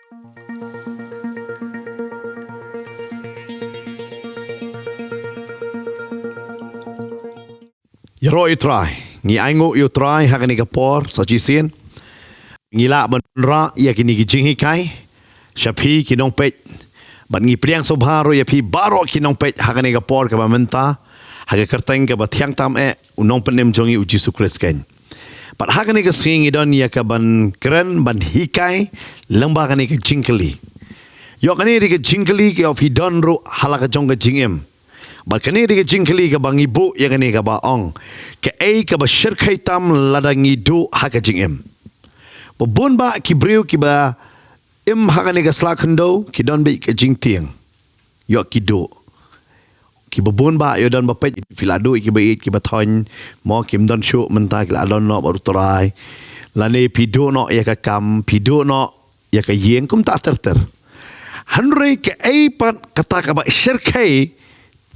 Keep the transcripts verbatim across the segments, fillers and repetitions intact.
Ïaroh ïa u Trai. Ngi ainguh ïa u Trai ha kane ka por sa shisien. Ngi lah ban wanrah ïa kine ki jinghikai sha phi ki nongpeit. Bad ngi pdiang sngewbha ruh ïa phi baroh ki nongpeit ha kane ka por kaba mynta, ha ka kyrteng kaba thiang tam eh u Nongpynim jong ngi u Jisu Khrist keiñ. Bad ha kane ka sngi ngi don ïa kaban kren ban hikai lyngba kane ka jingkylli. Ïoh kane dei ka jingkylli ka ïoh phi don ruh ha la ka jong ka jingim. Bad kane dei ka jingkylli kaba ngi buh ïa kane kaba ong, kaei kaba shyrkhei tam lada ngi duh ha ka jingim. Ba bun bah ki briew kiba im ha kane ka sla khyndew ki don beit ka jingtieng. Ïoh ki duh. Kiba bun bah ïoh don ba peit, phi la duh ïa kiba ïeit kiba thoiñ, mo kim don shuh mynta ki la don noh bad u Trai. Lane phi duh noh ïa ka kam, phi duh noh ïa ka ïing, kumta ter ter. Hynrei kaei pat kata kaba shyrkhei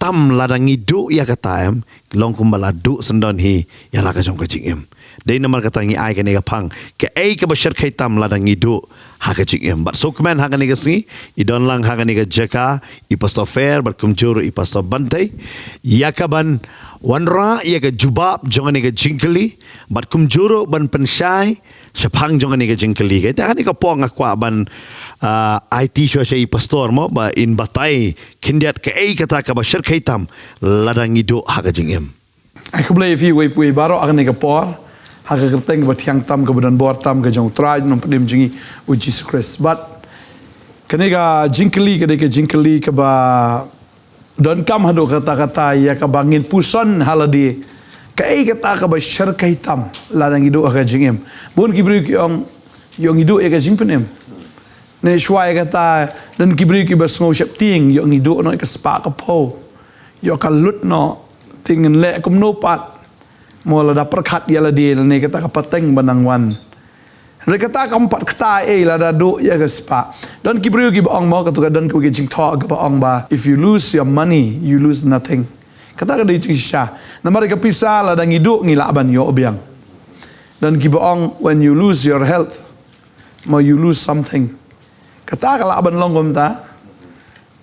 tam lada ngi duh ïa kata em, long kumba la duh syndon hi ïa la ka jong ka jingim. Dei namar kata ngi ai kane ka phang, kaei kaba shyrkhei tam lada ngi duh ha ka jingim. Bad sngewkmen ha kane ka sngi, i don lang ha kane ka jaka, i Pastor Fair bad kumjuh ruh i Pastor Bantei, ïa kaban wanrah ïa ka jubab jong kane ka jingkylli, bad kumjuh ruh ban pynshai shaphang jong kane ka jingkylli. Kaei te ha kane ka por nga kwah ban, ah, aiti shuwa sha i Pastor mo, ba in batai khyndiat kaei kata kaba shyrkhei tam lada ngi duh ha ka jingim. Ai khublei ïa phi uwei pa uwei baroh ha kane ka por, ha ka kyrteng kaba thiang tam kaba don bor tam ka jong u Trai Nongpynim jong ngi u Jisu Khrist. Bad kane ka jingkylli ka dei ka jingkylli kaba donkam haduh katta katta ïa kaba ngin puson ha lade. Kaei kata kaba shyrkhei tam lada ngi duh ha ka jingim. Bun ki briew ki ong, ïoh ngi duh ïa ka jingpynim. Ne shuwa ïa kata, don ki briew kiba sngew sheptieng, ïoh ngi duh noh ïa ka spah ka phew. Ïoh ka lut noh, te ngin leh kumno pat. Mo lada pyrkhat ïa lade lane kata ka pateng ba nang wan. Hynrei kata kam pat kata ei lada duh ïa ka spah. Don ki briew kiba ong mo, kato ka don kawei ka jingthoh kaba ong ba, if you lose your money, you lose nothing. Kata ka dei jingshisha. Namar ïa ka pisa lada ngi duh ngi lah ban ïoh biang. Don kiba ong, when you lose your health, mo you lose something. Kata ka lah ban long kumta.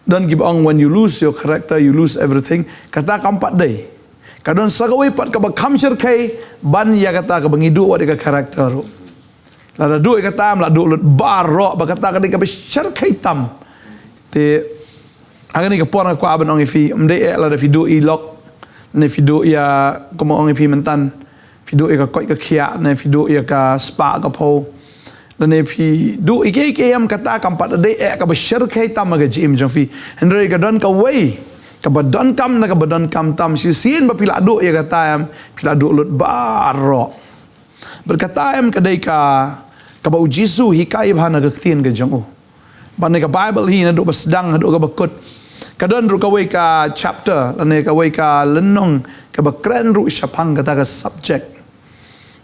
Don kiba ong, when you lose your character, you lose everything. Kata kam pat dei. Ka don sa kawei pat kaba kham shyrkhei ban ïa kata kaba ngi duh wat ïa ka character ruh. Lada duh ïa kata em la duh lut baroh, ba kata ka dei kaba shyrkhei tam. Te ha kane ka por nga kwah ban ong ïa phi, ym dei eh lada phi duh ïa i lok, ne phi duh ïa, kumba ong ïa phi mynta, phi duh ïa ka koit ka khiah, ne phi duh ïa ka spah ka phew, lane phi duh ïa kiei kiei em, kata kam pat dei eh kaba shyrkhei tam ha ka jingim jong phi. Hynrei ka don kawei kaba donkam, na kaba donkam tam shisien ba phi la duh ïa kata em, phi la duh lut baroh. Bad kata em ka dei ka, kaba u Jisu hikai bha na ka ktien ka jong u. Bad na ka Bible hi naduh ba sdang haduh kaba kut, ka don ruh kawei ka chapter lane kawei ka lynnong kaba kren ruh shaphang kata ka subject.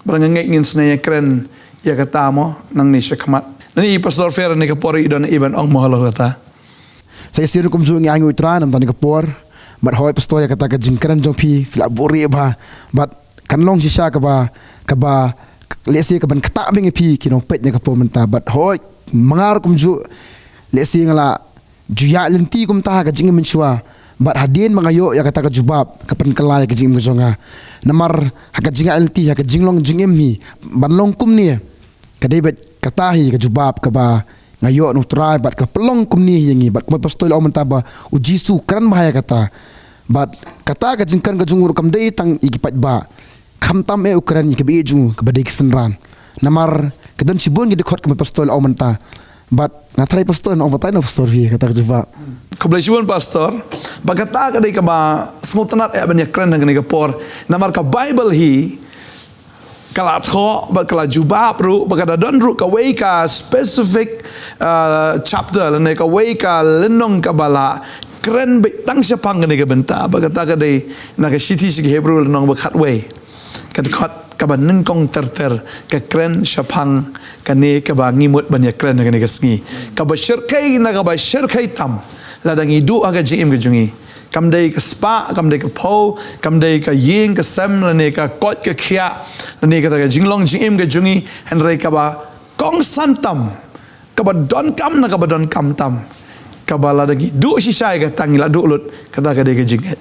Bad nga ngeit ngin sa ïakren ïa kata mo nangne shakhmat. Nangne i Pastor Fair ne ka por i don i ban ong mo halor kata. Sa shisien ruh kumjuh ngi ainguh ïa u Trai namar kane ka por. Bad hooid Pastor ïa kata ka jingkren jong phi, phi la buhrieh bha. Bad kan long shisha kaba, kaba lehse kaban ktah biang ïa phi ki nongpeit na ka por mynta. Bad hooid ma nga ruh kumjuh, lehse nga la ju ïaid lynti kumta ha ka jingim mynshuwa. Bad hadien ba nga ïoh ïa kata ka jubab, ka pynkylla ïa ka jingim ka jong nga. Namar ha ka jingïaid lynti, ha ka jinglong jingim hi, ban long kumne, ka dei beit kata hi ka jubab kaba nga ïoh na u Trai bad ka pynlong kumne hi ïa ngi. Bad kumba Pastor i la ong mynta ba u Jisu u kren bha ïa kata. Bad kata ka jingkren ka jong u ruh kam dei tang ïa ki paidbah, khamtam eh u kren ïa kaba ïeit jong u, kaba dei ki synran. Namar ka don shibun ki dkhot kumba Pastor i la ong mynta. Bad nga tharai Pastor, nang ong batai noh Pastor phi kata ka jubab. Khublei shibun Pastor. Bad kata ka dei kaba sngewtynnat eh ban ïakren ha kane ka por. Namar ka Bible hi ka la thoh bad ka la jubab ruh, bad ka da don ruh kawei ka specific, uh, chapter lane kawei ka lynnong kaba la kren beit tang shaphang kane ka bynta. Bad kata ka dei na ka shithi sha ki Hebru lynnong ba khatwei, ka dkhot kaba nyngkong ter ter, ka kren shaphang kane kaba ngi mut ban ïakren ha kane ka sngi. Kaba shyrkhei na kaba shyrkhei tam lada ngi duh ha ka jingim ka jong ngi. Kam dei ka spah, kam dei ka phew, kam dei ka ïing ka sem, lane ka koit ka khiah, lane kata ka jinglong jingim ka jong ngi, hynrei kaba kongsan tam kaba donkam na kaba donkam tam. Kaba lada ngi duh shisha ïa kata ngi la duh lut, kata ka dei ka jingngeit.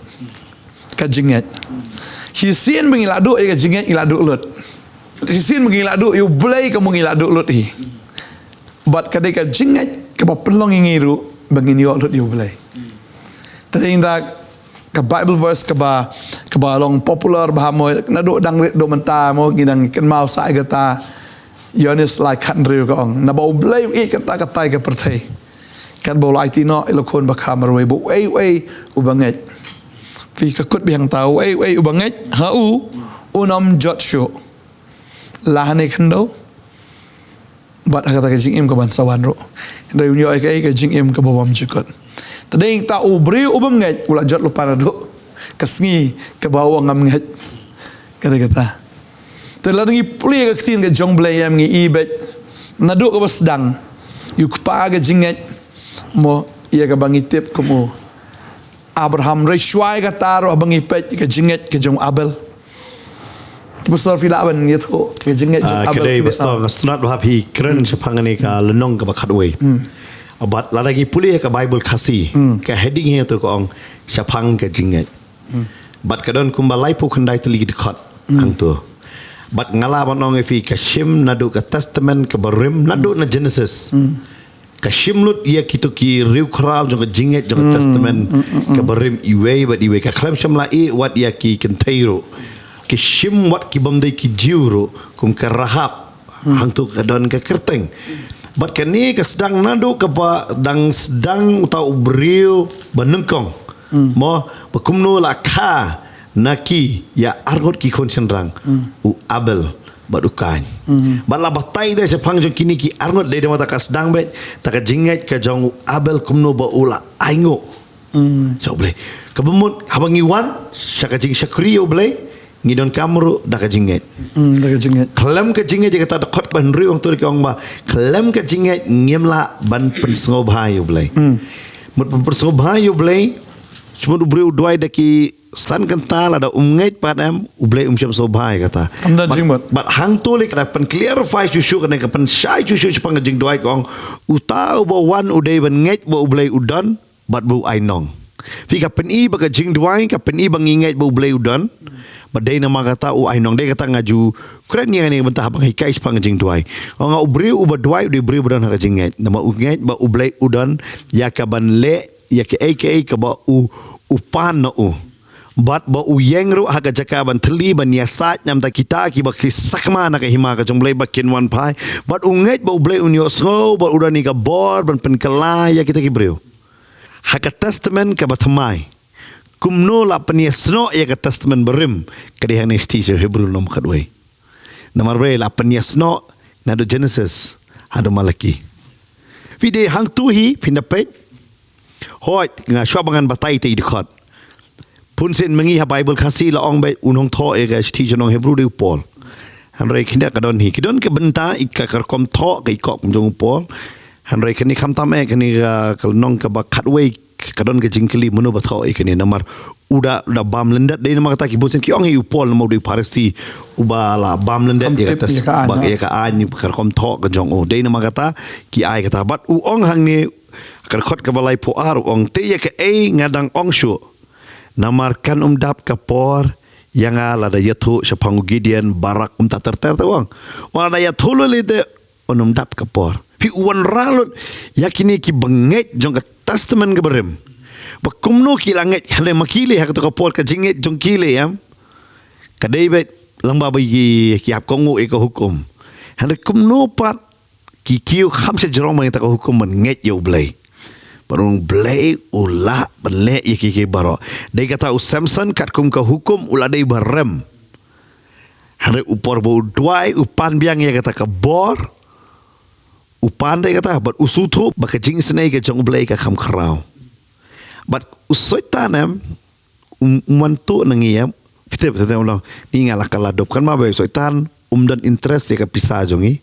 Ka jingngeit. Shisien ba ngi la duh ïa ka jingngeit ngi la duh lut. Shisien ba ngi la duh ïa U Blei ka mut ngi la duh lut hi. Bad ka dei ka jingngeit kaba pynlong ïa ngi ruh ba ngin ïoh lut ïa U Blei. Te dei nda ka Bible verse kaba, kaba long popular bha mo, naduh dang rit duh mynta mo, ngi dang kynmaw sa ïa kata. Ïoannis lai khathynriew ka ong, naba U Blei u ïeit katta katta ïa ka pyrthei, katba u la aiti noh ïa la u Khun bakha marwei, ba uei uei uba ngeit. Phi, ka kut biang ta, uei uei uba ngeit ha u, un ym jot shuh, la ha kane ka khyndew bad ha kata ka jingim ka ban sa wan ruh. Hynrei un ïoh ïa ka, ka jingim kaba bymjukut. Te dei nda u briew uba ngeit u la jot lypa naduh ka sngi kaba u ong ngam ngeit. Ka dei kata. Te lada ngi pule ïa ka ktien ka jong U Blei, em, ngi i beit naduh kaba sdang ïa u kpa ka jingngeit, mo, ïa kaba ngi tip kum u Abraham. Hynrei shuwa ïa kata ruh haba ngi peit ïa ka jingngeit ka jong u Abel. Pastor, phi lah ban ïathuh ka jingngeit jong u Abel. Ah, ka dei, Pastor, nga sngewtynnat ba phi kren shaphang kane ka lynnong kaba khatwei. Bad lada ngi pule ïa ka Bible Khasi, ka heading hi tu ka ong shaphang ka jingngeit. Bad ka don kumba laiphew khyndai tylli ki dkhot hangto. Bad nga lah ban ong ïa phi, ka shim naduh ka Testament kaba rim, naduh na Genesis. Ka shim lut ïa kito ki riewkhraw jong ka jingngeit jong ka Testament kaba rim, iwei bad iwei. Ka khlem shym la ïeh wat ïa ki kynthei ruh. Ki shim wat ki bym dei ki Jiw ruh, kum ka Rahab. Hangto ka don ka kyrteng. Bad kane ka sdang naduh kaba dang sdang uta u briew ba nyngkong. Mo, ba kumno la kha na ki ïa arngut ki khun shynrang, u Abel bad u Kain. Bad la batai da shaphang jong kine ki arngut, dei da mata ka sdang beit da ka jingngeit ka jong u Abel kumno ba u la ainguh sha U Blei. Kaba mut haba ngi wan sha ka jingshakri ïa U Blei, ngi donkam ruh da ka jingngeit. Khlem ka jingngeit, ïa kata dkhot ba hynriew hangto ka ong ba khlem ka jingngeit ngim lah ban pynsngewbha ïa U Blei. Mut ban pynsngewbha ïa U Blei, shu mut u briew u duwai da ki san kynta, lada um ngeit pat, em, U Blei um shym sngewbha ïa kata. Bad hangto lei ka da pyn-clarify shuh shuh, ka da pynshai shuh shuh shaphang ka jingduwai, ka ong, uta uba wan u dei ban ngeit ba U Blei u don bad ba u ainong. Phi, ka pyni ba ka jingduwai ka pyni ba ngi ngeit ba U Blei u don. Bad dei namar kata u ainong. Dei kata nga ju kren ïa kane ka bynta haba nga hikai shaphang ka jingduwai. Ong, u briew uba duwai u dei u briew ba don ha ka jingngeit, namar u ngeit ba U Blei u don ïa ka ban leh ïa kaei kaei kaba u, u pan na u. Bad ba u ïeng ruh ha ka jaka ban thylli, ban ïasaid namar kita kiba ki sakma na ka hima ka jong U Blei ba kin wan phai. Bad u ngeit ba U Blei un ïohsngew bad u don ïa ka bor ban pynkylla ïa kita ki briew. Ha ka Testament kaba thymmai, kumno la pynïasnoh ïa ka Testament barim? Ka dei hangne shithi sha u Hebru lynnong khatwei. Namar ba la pynïasnoh naduh Genesis haduh Malaki. Phi, dei hangto hi, phin da peit. Hooid, nga shuwa ba ngan batai te i dkhot. Bun sien ma ngi ha Bible Khasi la ong beit u nongthoh ïa ka shithi sha u nong Hebru dei u Paul. Hynrei kine ka don hi, ki don ka bynta ïa ka, ka rukom thoh ka i koh kum jong u Paul. Hynrei kane khamtam eh, kane ka, ka lynnong kaba khatwei, ka don ka jingkylli mano ba thoh ïa kane, namar u da, u da bam lyndet. Dei namar kata ki bun sien ki ong hi u Paul namar u dei u Pharisi uba la bam lyndet ïa ka Testament, ïa ka aiñ, ka rukom thoh ka jong u. Dei namar kata ki ai kata. Bad u ong hangne, ka dkhot kaba laiphew ar u ong, te ïa kaei nga dang ong shuh, namar kan ym dap ka por ïa nga lada ïathuh shaphang u Gideon, Barak, kumta ter ter te u ong. Wat lada ïathuh lei lei te un ym dap ka por. Phi, u wanrah lut ïa kine kiba ngeit jong ka Testament kaba rim ba kumno ki la ngeit, hynrei ma ki lei ha kato ka por ka jingngeit jong ki lei, em, ka dei beit lyngba ba ki, ki hap kohnguh ïa ka hukum. Hynrei kumno pat ki kiew kham sha jrong ba ïa kata ka hukum ban ngeit ïa U Blei. Bad U Blei u lah ban leh ïa kiei kiei baroh. Dei kata u Samson katkum ka hukum u la dei ba rem. Hynrei u por ba u duwai u pan biang ïa kata ka bor. U pan dei kata bad u sngewthuh ba ka jingisynei ka jong U Blei ka kham khraw. Bad u Soitan, em, um, um wan tuh na ngi, em. Phi tip, phi tip, um ong, ni nga la kylla dop. Kan ma ba u Soitan um don interest ïa ka pisa jong ngi.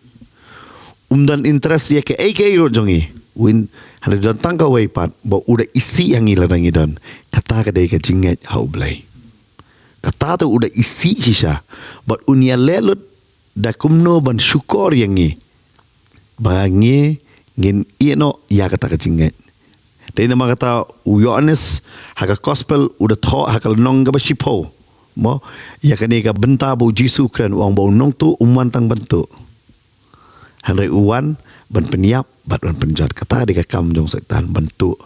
Um don interest ïa kaei kaei ruh jong ngi. Win, hynrei don tang kawei pat ba u da isih ha ngi lada ngi don. Kata ka dei ka jingngeit ha U Blei. Kata te u da isih shisha. Bad un ïaleh lut da kumno ban shukor ïa ngi ba ngi Ngin ïeh noh ïa kata ka jingngeit. Te namar kata u Ïoannis ha ka gospel u da thoh ha ka lynnong kaba shiphew, mo, ïa kane ka bynta ba u Jisu u kren, u ong ba u nongtuh um wan tang ban tuh. Hynrei u wan ban pynïap bad ban pynjot. Kata ka dei ka kam jong Soitan, ban tuh.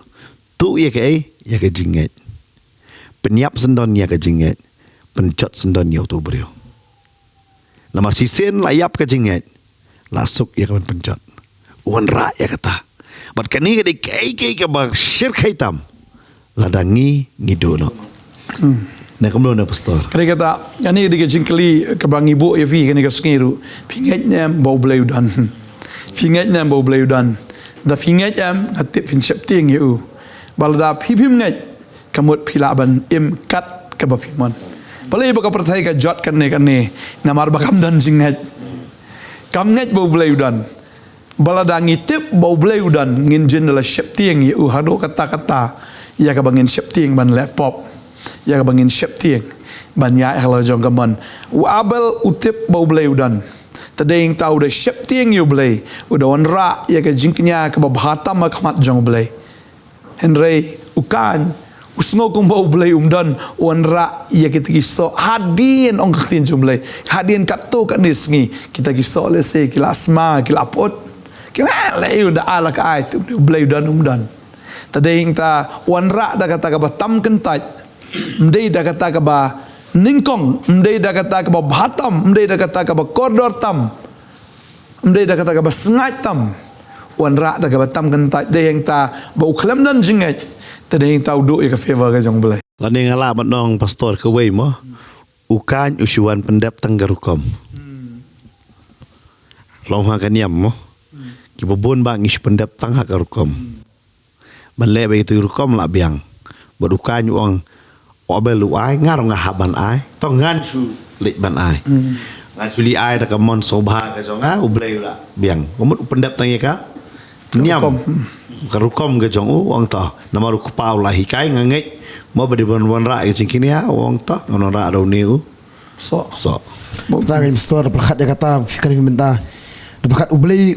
Tuh ïa kaei? Ïa ka jingngeit. Pynïap syndon ïa ka jingngeit. Pynjot syndon ïa uto u briew. Namar shisien la ïap ka jingngeit, la suk ïa ka ban pynjot. Wanrah ïa kata. Bad kane ka dei kaei kaei kaba shyrkhei tam lada ngi, ngi duh noh. Ne kumno ne, Pastor? Kane kata, kane ka dei ka jingkylli kaba ngi buh ïa phi kane ka sngi ruh. Phi ngeit ne em ba U Blei u don? Phi ngeit ne em ba U Blei u don? Da phi ngeit em, nga tip phin sheptieng ïa u. Ba lada phi phim ngeit, ka mut phi lah ban im kat kaba phi mon. Balei ba ka pyrthei ka jot kane kane? Namar ba kam don jingngeit. Kam ngeit ba U Blei u don. Ba lada ngi tip ba U Blei u don, ngin jin da la sheptieng ïa u haduh katta katta, ïa kaba ngin sheptieng ban leh pop, ïa kaba ngin sheptieng ban ïaid ha la jong ka mon. U Abel u tip ba U Blei u don. Te dei hangta u da sheptieng ïa U Blei, u da wanrah ïa ka jingkñia kaba bha tam ha khmat jong U Blei. Hynrei u Kain, u sngew kumba U Blei um don, u wanrah ïa kita ki soh. Hadien, ong ka ktien jong U Blei, hadien katto katne sngi, kita ki soh lehse ki la sma, ki la put. Ki la leh u da ala ka ai, te U Blei u don um don. Te dei hangta u wanrah da kata kaba tam kyntait. Ym dei da kata kaba nyngkong, ym dei da kata kaba bha tam, ym dei da kata kaba kordor tam. Ym dei da kata kaba sngaid tam. U wanrah da kaba tam kyntait, dei hangta ba u khlem don jingngeit. Te dei hangta u duh ïa ka favor ka jong U Blei. Lane nga lah ban ong, Pastor, kawei mo, u Kain u shu wan pyndep tang ka rukom. Long ha ka niam mo, kiba bun bah ngi shu pyndep tang ha ka rukom. Ban leh ba itu i rukom lah biang. Bad u Kain u ong, u Abel u ai, nga ruh nga hap ban ai. To ngan shu leit ban ai. Ngan shu leit ai da ka mon sngewbha ka jong nga, U Blei u lah biang. Ka mut u pyndep tang ïa ka niam. Rukom. Ka rukom ka jong u, u ong to. Namar u kpa u la hikai, nga ngeit. Mo ba dei ban wanrah ïa ka jingkñia, u ong to, ngan wanrah da une u soh. Soh. Kata ka, Pastor, da pyrkhat ïa kata, phi kane phi mynta. Da pyrkhat U Blei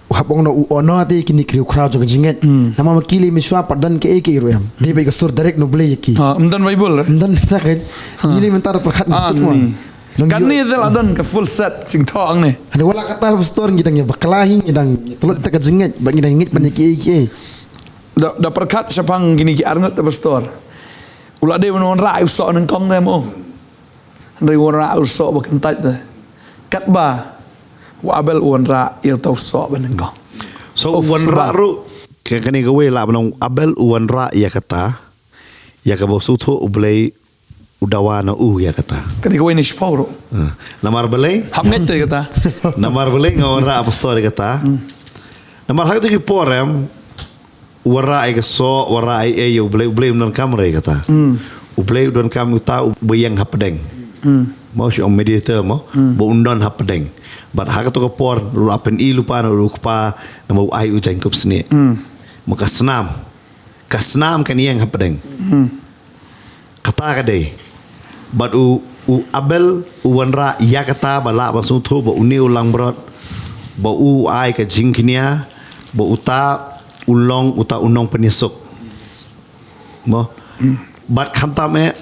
u hap ong noh, u honor te kine ki riewkhraw jong ka jingngeit. Namar ma ki lei mynshuwa pat don kaei kaei ruh em. Dei beit ka sur direct na U Blei ïa ki. Ha, ym don Bible re? Ym don kata ka. Ngi lei mynta da pyrkhat na suk ma. Kane te la don ka full set jingthoh hangne. Hynrei wat la katta, Pastor, ngi dang ïa bakla hi, ngi dang ïa tlot ïa ka jingngeit, ba ngi dang ngeit ban ïa kiei kiei. Da, da pyrkhat shaphang kine ki arngut, Pastor. U la dei ban wanrah ïa u soh nyngkong te mo. Hynrei u wanrah u soh ba kyntait te. Katba u Abel u wanrah ïa uta u soh ba nyngkong. So u wanrah ruh, ka, kane kawei lah ban ong, u Abel u wanrah ïa kata, ïa kaba u sngewthuh U Blei u dawa na u ïa kata. Kane kawei ne shiphew ruh. Namar balei? Hap ngeit te kata. Namar balei nga wanrah, Pastor, ïa kata? Namar ha kito ki por em, u wanrah ïa ka soh, u wanrah ïa, ïa U Blei, U Blei um donkam re ïa kata. U Blei u donkam uta uba ïeng hapdeng. Mo, shu ong mediator mo, ba un don hapdeng. Bad ha kato ka por, u la pyni lypa na u kpa, namar u ai u jaiñkup snieh. Mo, ka snam. Ka snam kan ïeng hapdeng. Kata ka dei. Bad u, u Abel u wanrah ïa kata ba lah ban sngewthuh ba une u langbrot, ba u ai ka jingkñia, ba uta u long uta u nongpynïasuk. Mo? Bad khamtam eh,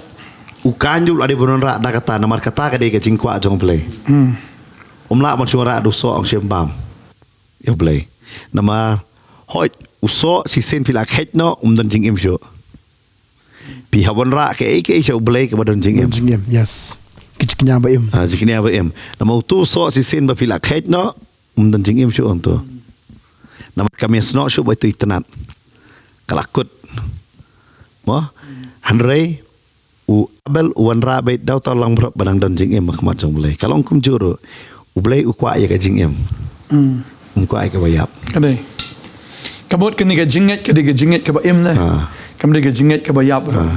u Kain u la dei ban wanrah da kata, namar kata ka dei ka jingkwah jong U Blei. Um lah ban shu wanrah da u soh, ong shem bam ïa U Blei. Namar, hooid, u soh shisien phi la kheit noh, um don jingim shuh. Phi hap wanrah kaei kaei sha U Blei kaba don jingim. Don jingim, yes. Ki jingkñia ba im. Ah, jingkñia ba im. Namar uto u soh shisien ba phi la kheit noh, um don jingim shuh uto. Namar kam ïasnoh shuh ba ito i tnat. Ka la kut. Mo? Hynrei u Abel u wanrah beit da uta u langbrot ba dang don jingim ha khmat jong U Blei. Ka long kumjuh ruh. U Blei u kwah ïa ka jingim. Um kwah ïa kaba ïap. Ka dei. Ka mut kane ka jingngeit, ka dei ka jingngeit kaba im ne. Kam dei ka jingngeit kaba ïap ruh.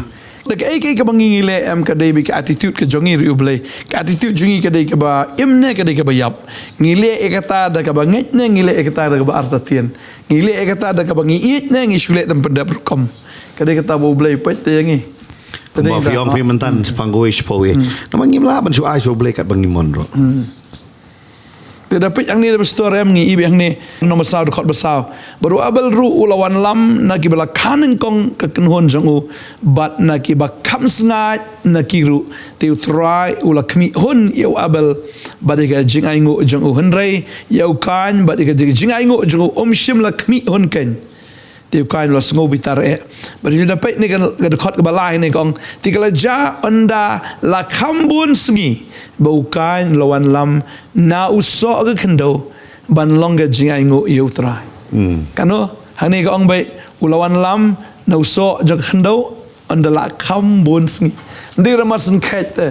Da kaei kaei kaba ngi, ngi leh em, ka dei beit ka attitude ka jong ngi ruh ïa U Blei. Ka attitude jong ngi ka dei kaba im ne ka dei kaba ïap. Ngi leh ïa kata da kaba ngeit ne ngi leh ïa kata da kaba artatien. Ngi leh ïa kata da kaba ngi ïeit ne ngi shu leh da pyndep rukom. Ka dei kata ba U Blei u peit te ïa ngi. Kumba phi ong phi mynta shaphang kawei shiphew eh. Namar ngim lah ban shu ai sha U Blei katba ngi mon ruh. Te da peit hangne da pastor em ngi i beit hangne, nombar saw, dkhot ba saw. Bad u Abel ruh u la wanlam na kiba la kha nyngkong ka kynhun jong u, bad na kiba kham sngaid na ki ruh. Te u Trai u la khmih hun ïa u Abel bad ïa ka jingainguh jong u, hynrei ïa u Kain bad ïa ka jingainguh jong u um shym la khmih hun keiñ. Te u Kain u la sngew bitar eh. Bad ynda peit ne ka, ka dkhot kaba lai ne ka ong, te ka la jia ynda la kham bun sngi ba u Kain u la wanlam na u soh ka khyndew ban long ka jingainguh ïa u Trai. Kano, hangne ka ong beit u la wanlam na u soh jong ka khyndew ynda la kham bun sngi. Ym dei ra mar shen kheit te.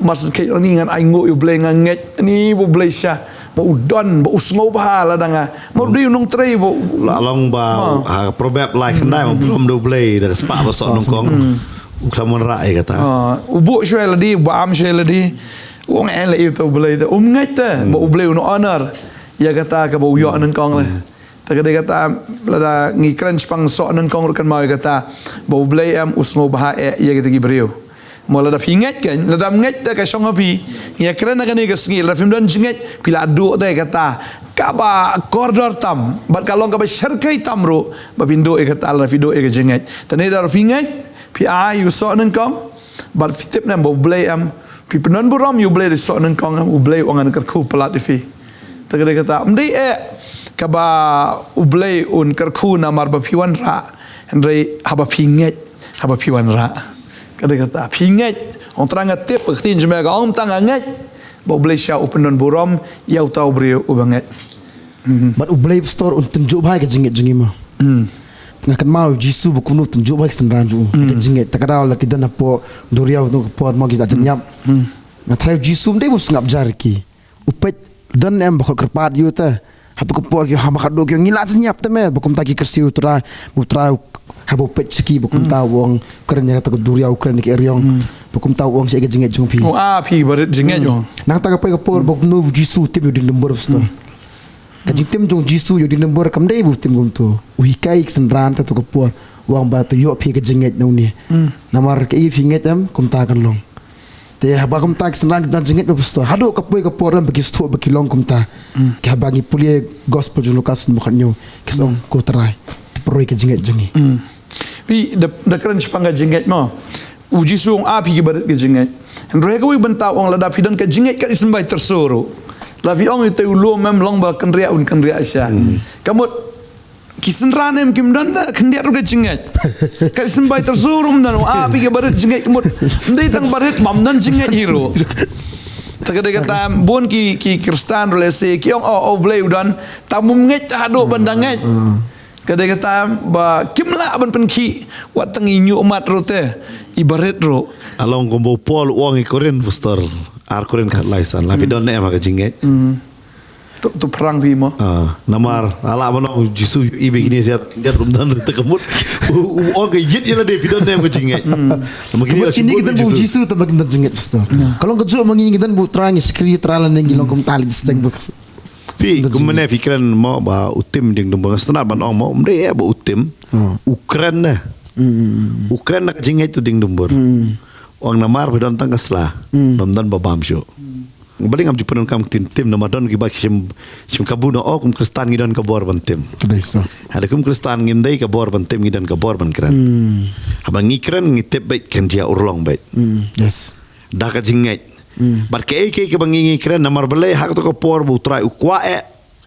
Mar shen kheit, ani ngan ainguh ïa u Blei, nga ngeit ani ba u Blei sha, ba u don, ba u sngewbha lada nga, ba u dei u nongtrei ba u la long ba ha ka Proverb lai khyndai, ba burom da u Blei da ka spah ba soh nyngkong. U khlem wanrah ïa kata. U buh shuwa lade, ba am shuwa lade. U ong eh la ïa uta u Blei te, um ngeit te ba u Blei un honor ïa kata kaba u ïoh nyngkong leh. Te ka dei kata, lada ngi kren shaphang soh nyngkong ruh kynmaw ïa kata, ba u Blei em u sngewbha eh ïa kita ki briew. Mo lada phi ngeit keiñ, lada ym ngeit te ka shong ha phi. Ngi ïa kren ha kane ka sngi, lada phim don jingngeit phi la duh te kata. Kaba kordor tam bad ka long kaba shyrkhei tam ruh ba phin duh ïa kata lada phi duh ïa ka jingngeit. Te ne da ruh phi ngeit, phi ai ïa u soh nyngkong bad phi tip ne em ba u Blei em, phi pyndon burom ïa u Blei da u soh nyngkong em, u Blei u ong ngan kyrkhu palat ïa phi. Te ka dei kata, ym dei eh kaba u Blei un kyrkhu namar ba phi wanrah, hynrei haba phi ngeit, haba phi wanrah. Ka dei kata, phi ngeit, ong Trai nga tip, ka ktien jong me ka ong tang nga ngeit ba u Blei sha u pyndon burom ïa uta u briew uba ngeit. Bad u Blei pastor un tynjuh bha ïa ka jingngeit jong ngi mo. Nga kynmaw u Jisu ba kumno u tynjuh bha ïa ki synran jong u. Ka jingngeit, ta ka daw la ki don hapoh duriaw, hato ka por mo ki la jynïap. Nga tharai u Jisu ym dei ba u sngap jar ïa ki. U peit don em ba khot kyrpad ïa u te. Hato ka por ki haba khadduh ki ong ngi la jynïap te me, ba kumta ki kyrsiew u Trai, u Trai haba u peit sha ki ba kumta u ong kren ïa kata ka duriaw, kren ïa ka eriong. Ba kumta u ong shaei ka jingngeit jong phi. U ap ïa ki barit jingngeit u ong. Nangta ka poi ka por ba kumno u Jisu u tim ïa u dieng dumbur pastor. Ka jingtim jong u Jisu ïa u dieng dumbur kam dei ba u tim kumto. U hikai ïa ki synran te hato ka por. U ong ba to ïoh phi ka jingngeit na une. Namar kaei phi ngeit em kumta kan long. Te haba kumta ki synran ki don jingngeit ba pastor. Haduh ka poi ka por ba ki sngewthuh ba ki long kumta. Ki haba ngi pule gospel jong u Lukas lynnong ba khathynñiew. Ki ong ko Trai. To pynroi ka jingngeit jong ngi. Phi da, da kren shaphang ka jingngeit mo. U Jisu u ong ap ïa ki barit ka jingngeit. Hynrei kawei bynta u ong lada phi don ka jingngeit kat i symbai tyrso ruh. La phi ong ïa utai u lum em long ba kynriah un kynriah sha. Ka mut Ki synran em kim don da khyndiat ruh ka jingngeit. Ka symbai tyrso ruh ym don, ah, phi ka barit jingngeit ka mut. Ym dei tang barit bym don jingngeit hi ruh. Te ka dei kata bun ki, ki Khristan ruh lehse ki ong, oh, oh, Blei u don. Tang bym ngeit haduh ban da ngeit. Ka dei kata ba kim lah ban pynkhih wat tang i ñiuhmat ruh te i barit ruh. Ka long kumba u Paul u ong i Korinth, pastor. Ar Korinth khatlai san. La phi don ne em ha ka jingngeit. To, to pyrshang phi mo. Ah, namar, ala mano, Jisu, i bikini siat, dia rum dan rita kemut. U, u, ong ka yit ila de pidon ne mo jingngeit. Namar kini kini kita bu Jisu, ta bagi dan jingngeit, pastor. Kalau ka ju mangi kita bu Trai ngi shakri Trai la ngi long kum tali jisteng bu. Phi, kum mane phi kren mo ba u tim dieng dumbur, nga sngewtynnat ban ong mo, ym dei eh ba u tim. U kren ne. U kren na ka jingngeit u dieng dumbur. Ong namar phi don tang ka sla. Ym don ba bam shuh. Balei ngam ju pyndonkam ktien tim, namar don kiba ki shim, shim kabu na, oh, kum Khristan ngi don ka bor ban tim. Ka dei sa. Hynrei kum Khristan ngim dei ka bor ban tim, ngi don ka bor ban kren. Haba ngi kren ngi tip beit kan jia urlong beit. Yes. Da ka jingngeit. Bad kaei kaei kaba ngi ngi kren namar balei ha kato ka por ba u Trai u kwah eh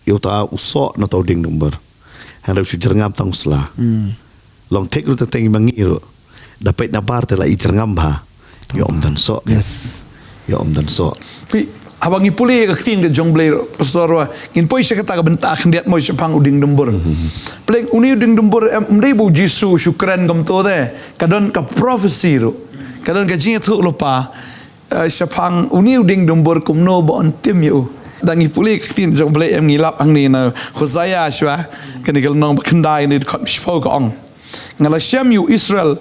ïa uta u soh na uta u dieng dumbur. Hynrei u shu jyrngam tang u sla. Long thik ruh tang tang i ma ngi ruh. Da peit na bar te la i jyrngam bha. Ïa ym don soh. Yes. Ïa ym don soh. Phi, haba ngi pule ka ktien ka jong Blei ruh, pastor ruh, ngin poi sha kata ka bynta khyndiat mo shaphang u dieng dumbur. Pleng une u dieng dumbur em, ym dei ba u Jisu u shu kren kumto te. Ka don ka prophecy ruh. Ka don ka jingïathuh lypa. Eh, shaphang une u dieng dumbur kumno ba un tim ïa u. Da ngi pule ka ktien jong Blei em ngi lap hangne na Hosea shuwa. Kane ka lynnong ba khyndai ne dkhot shiphew ka ong. Nga la shem ïa u Israel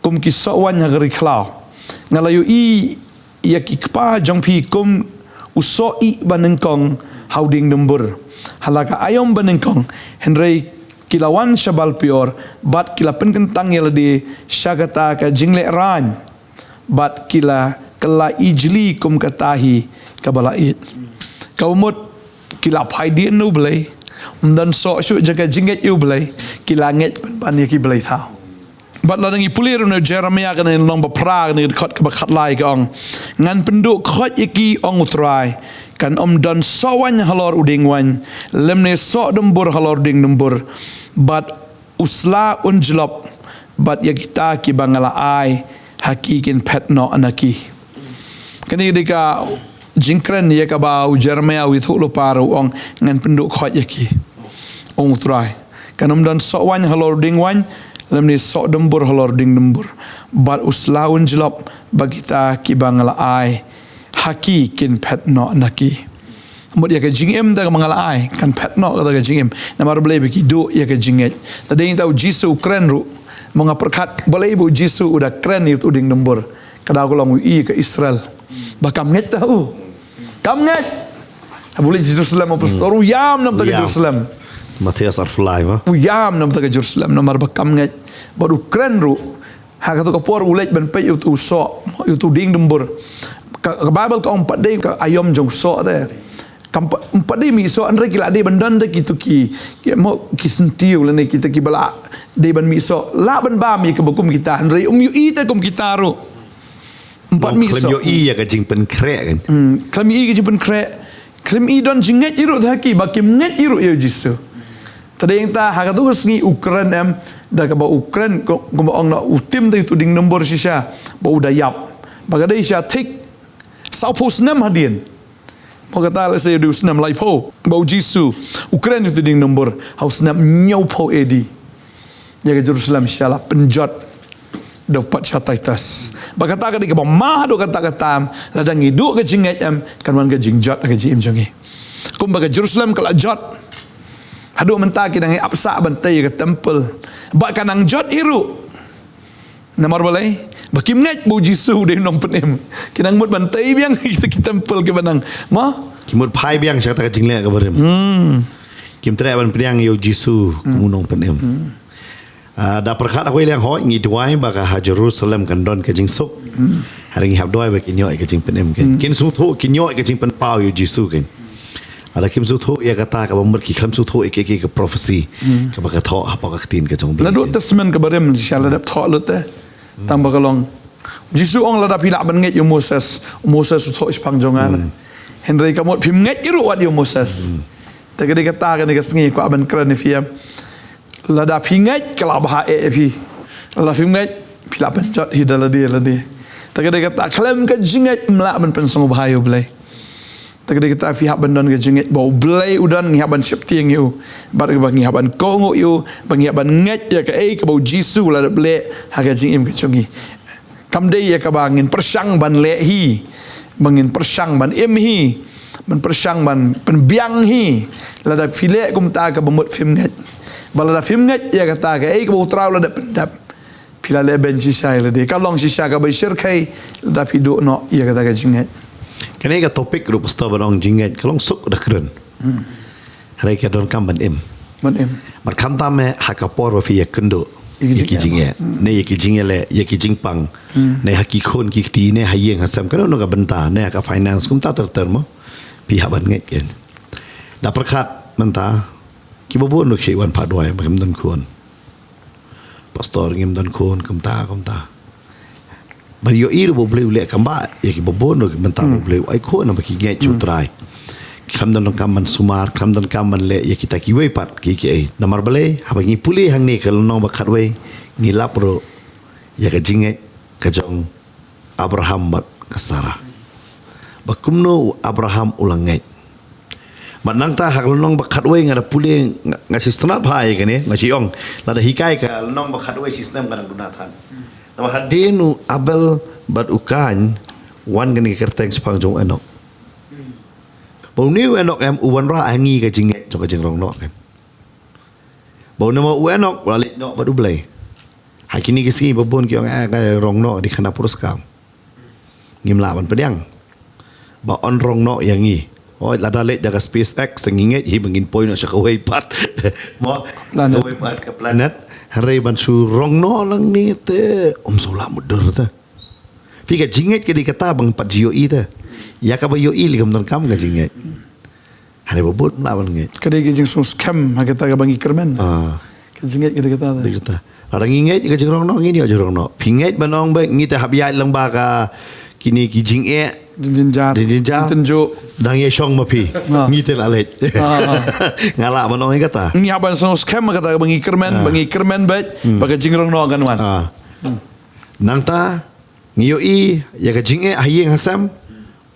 kum ki soh waiñ ha ka ri khlaw. Nga la ïohi ïa ki kpa jong phi kum u soh ih ba nyngkong ha u dieng dumbur. Ha la ka aïom ba nyngkong hynrei ki la wan sha Baal Peor bad ki la pynkyntang ïa lade sha kata ka jingleh raiñ. Bad ki la kylla ijli kum kata hi kaba la ïeit. Kaba mut ki la phai dien na U Blei. Ym don soh shuh jong ka jingngeit ïa U Blei. Ki la ngeit pynban ïa ki blei thaw. Bad lada ngi pule ruh na Jeremiah kane lynnong ba phra kane ka dkhot kaba khatlai ka ong. Ngan pynduh khoit ïa ki ong U Trai. Kan ym don soh waiñ halor u dieng waiñ. Lymne soh dumbur halor u dieng dumbur. Bad u sla un jlop, bad ïa kita kiba nga la ai ha ki kin phet noh na ki. Kane dei ka jingkren ïa kaba u Jeremiah u ïathuh lypa ruh u ong ngan pynduh khoit ïa ki. Ong U Trai. Kan ym don soh waiñ halor u dieng waiñ, lymne soh dumbur halor u dieng dumbur. Bad u sla un jlop, bad kita kiba nga la ai ha ki kin phet noh na ki. Mut ïa ka jingim da kaba nga la ai, kan phet noh kata ka jingim. Namar balei ba ki duh ïa ka jingngeit. Te dei tang u Jisu u kren ruh. Mo nga pyrkhat balei ba u Jisu u da kren ïa uto u dieng dumbur. Ka daw ka long u ïohi ïa ka Israel. Ba kam ngeit te u. Kam ngeit. Haba u leit Jerusalem, u pastor u ïam namar ka Jerusalem. Mathaios arphew lai ba. U ïam namar ka Jerusalem namar ba kam ngeit. Bad u kren ruh. Ha kato ka por u leit ban peit ïa uto u soh, ïa uto u dieng dumbur. Ka, ka Baibl ka ong ym pat dei ka aïom jong u soh te. Kam pat, ym pat dei mih soh, hynrei ki la dei ban don te kito ki, ki mo ki syntiew lane kito kiba la dei ban mih soh. Lah ban bam ïa kiba kum kita, hynrei ym ïohi te kum kita ruh. Ym pat mih soh. Khlem ïohi ïa ka jingpynkhreh kan. Hmm, khlem ïohi ka jingpynkhreh. Khlem ïohi don jingngeit ïa ruh te ha ki, ba kim ngeit ïa ruh ïa u Jisu. Te dei tang ha kato ka sngi u kren em, da kaba u kren ko, kumba ong na u tim te uto u dieng dumbur shisha, ba u da ïap. Ba ka dei sha thik, sawphew snem hadien. Mo kata lehse u dei u snem laiphew, ba u Jisu, u kren uto u dieng dumbur, ha u snem hynñiewphew A D. Ïa ka Jerusalem shisha la pynjot. Da u pat sha Titus. Ba kata ka dei kaba ma haduh katta katta em, lada ngi duh ka jingngeit em, kan wan ka jingjot ha ka jingim jong ngi. Kumba ka Jerusalem ka la jot. Haduh mynta ki dang ïa ap sah ban tei ïa ka temple. Bad ka nang jot hi ruh. Namar balei? Ba kim ngeit ba u Jisu u dei u nongpynim. Ki nang mut ban tei biang kita ki temple kiba nang. Mo? Ki mut phai biang sha kata ka jingleh kaba rim. Hmm. Kim treh ban pdiang ïa u Jisu kum u nongpynim. Hmm. Ah, da pyrkhat ha kawei liang hooid ngi duwai ba ka ha Jerusalem kan don ka jingsuk. Hmm. Hynrei ngi hap duwai ba kin ïoh ïa ka jingpynim kan. Hmm. Kin sngewthuh, kin ïoh ïa ka jingpynpaw ïa u Jisu kan. Lada kim sngewthuh ïa kata kaba mut ki khlem sngewthuh ïa ka, ka, ka prophecy. Hmm. Kaba ka thoh hapoh ka ktien ka jong u Blei. La duh testament kaba rim shisha la dep thoh lut te. Hmm. Tang ba ka long. Jisu ong lada phi lah ban ngeit ïa u Moses, u Moses u thoh shaphang jong nga. Hmm. Hynrei ka mut phim ngeit ïa ruh wat ïa u Moses. Hmm. Te ka dei kata kane ka sngi kwah ban kren ïa phi em. Lada phi ngeit ka la bha eh ïa phi. Lada phim ngeit phi lah pynjot hi da lade lade. Te ka dei kata khlem ka jingngeit ym lah ban pynsngewbha ïa u Blei. Te ka dei kata phi hap ban don ka jingngeit ba u Blei u don, ngi hap ban sheptieng ïa u. Bad ba ngi hap ban kohnguh ïa u, ba ngi hap ban ngeit ïa kaei kaba u Jisu u la dep leh ha ka jingim ka jong ngi. Kam dei ïa kaba ngin pyrshang ban leh hi, ba ngin pyrshang ban im hi, ban pyrshang ban pynbiang hi. Lada phi leh kumta kaba mut phim ngeit. Ba lada phim ngeit ïa kata kaei kaba u Trai u la dep pyndep. Phi la leh beiñ shisha ïa lade. Ka long shisha kaba shyrkhei lada phi duh noh ïa kata ka jingngeit. Kane ka topic ruh pastor ba ong jingngeit ka long suk da kren. Hmm. Hynrei ka donkam ban im. Ban im. Bad khamtam eh ha ka por ba phi ïakynduh ïa ki jingeh. Hmm. Ne ïa ki jingeh leh, ïa ki jingpang. Hmm. Ne ha ki khun ki kti ne ha ïing ha sem kano kano ka bynta ne ha ka finance kumta ter ter mo. Phi hap ban ngeit kan. Da pyrkhat mynta kiba bun ruh ki wan phah duwai ba kim don khun. Pastor ngim don khun kumta kumta. Ban ïohi ruh ba u Blei u leh kam ba ïa kiba bun ruh ki bynta ba u Blei u ai khun ba ki ngeit sha u Trai. Khlem don kam ban sumar, khlem don kam ban leh ïa kita kiwei pat ki kiei. Namar balei haba ngi pule hangne ka lynnong ba khatwei ngi lap ruh ïa ka jingngeit ka jong Abraham bad ka Sarah. Ba kumno u Abraham u la ngeit. Bad nangta ha ka lynnong ba khatwei nga da pule nga, nga shu sngewtynnat bha ïa kane, nga shu ong lada hikai ka lynnong ba khatwei shisnem ka dang duna than. Namar hadien u Abel bad u Kain wan kane ka kyrteng shaphang jong u Enok. Ba une u Enok em u wanrah ha ngi ka jingngeit jong ka jingrong noh kan. Ba u namar u Enok u la leit noh bad u Blei. Ha kine ki sngi ba bun ki ong eh ka rong noh dei khana puruskam. Ngim lah ban pdiang. Ba un rong noh ïa ngi. Hooid lada leit da ka SpaceX te ngi ngeit hi ba ngin poi noh sha kawei pat. Mo, kawei pat ka planet. Hynrei ban shu rong noh lang ni te um shu lah mutdur te. Phi ka jingngeit ka dei kata ba ngim pat ju ïohi te. Ïa kaba ïohi lei kam donkam ka jingngeit. Hynrei ba bun lah ban ngeit. Ka dei ka jingsngewskhem ha kata kaba ngi kyrmen. Ah. Ka jingngeit ka dei kata. Dei kata. Lada ngi ngeit ka jingrong noh, ngi ïoh jingrong noh. Phi ngeit ban ong ba ngi te hap ïaid lang ba ka kine ki jingeh. Jin- jingjynjar. Jin- jingjynjar. Jingtynjuh. Dang ïa shong ma phi. Ah. Ngi te la leit. Ah, ah. Nga lah ban ong ïa kata. Ngi hap ban sngewskhem ha kata kaba ngi kyrmen, ah, ba ngi kyrmen beit, hmm, ba ka jingrong noh kan wan. Ah. Hmm. Nangta ngi ïohi ïa ka jingeh ha ïing ha sem.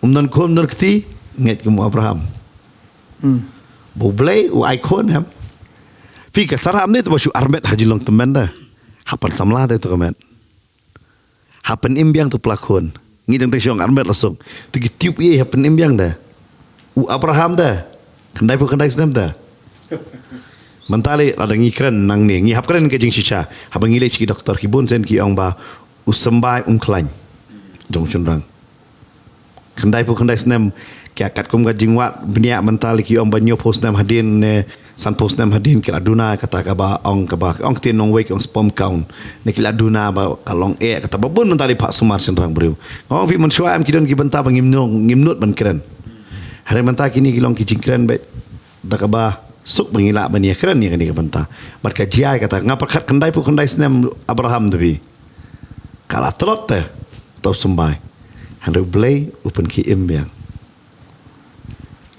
Um don khun um don kti, ngeit kum u Abraham. Hmm. Ba U Blei u ai khun em. Phi, ka Sarah ym dei te ba shu armet ha jinglong tymmen da. Hap ban samla te to ka met. Hap ban im biang to pla khun. Ngi teng teng shu ong armet la suk. To ki tip ei hap ban im biang da. U Abraham da. Khyndai phew khyndai snem da. Mynta lei lada ngi kren nangne, ngi hap kren ka jingshisha. Haba ngi leit sha ki doktor, ki bun sien ki ong ba u symbai um khlaiñ jong u shynrang. Khyndai phew khyndai snem, ki ïa katkum ka jingwad bniah, mynta lei ki ong ba hynñiew phew snem hadien ne san phew snem hadien ki la duna kata kaba ong, kaba ong ktien nongwei ki ong sperm count. Ne ki la duna ba ka long eh, kata ba bun mynta lei phah sumar shynrang briew. Nga ong phi, mynshuwa em ki don ki bynta ba ngim nud, ngim nud ban kren. Hynrei mynta kine ki long ki jingkren beit da kaba suk ba ngi lah ban ïa kren ïa kane ka bynta. Bad ka jia kata, nga pyrkhat khyndai phew khyndai snem Abraham da phi. Ka la tlot te, to symbai. Hynrei U Blei u pynkhie im biang.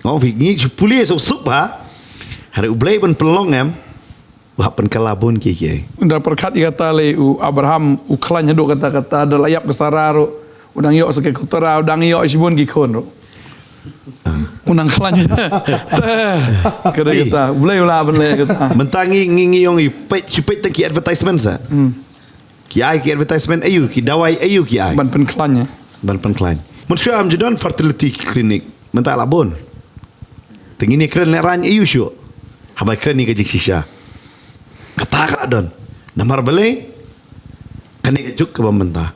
Nga ong phi, ngi shu pule suk suk ba. Hynrei U Blei ban pynlong em, u hap pynkylla bun kiei kiei. Ynda pyrkhat ïa kata lei, u Abraham u khlaiñ haduh katta katta, da la ïap ka Sarah ruh u dang ïoh sa ka Keturah, u dang ïoh shibun ki khun ruh. Ah. U nang khlaiñ. Te, ka dei, phi, kata, U Blei u lah ban leh kata. Mynta ngi, ngi, ngi ong i peit, shu peit tang ki advertisement sa. Hmm. Ki ai ki advertisement aïu, ki dawai aïu ki ai. Ban pynkhlaiñ, eh. Ban pynkhlaiñ. Mynshuwa em ju don fertility clinic. Mynta la bun. Te ngin ïa kren lehrain aïu shuh. Haba kren ïa ka jingshisha. Kata ka la don. Namar balei? Kane ka juk kaba mynta.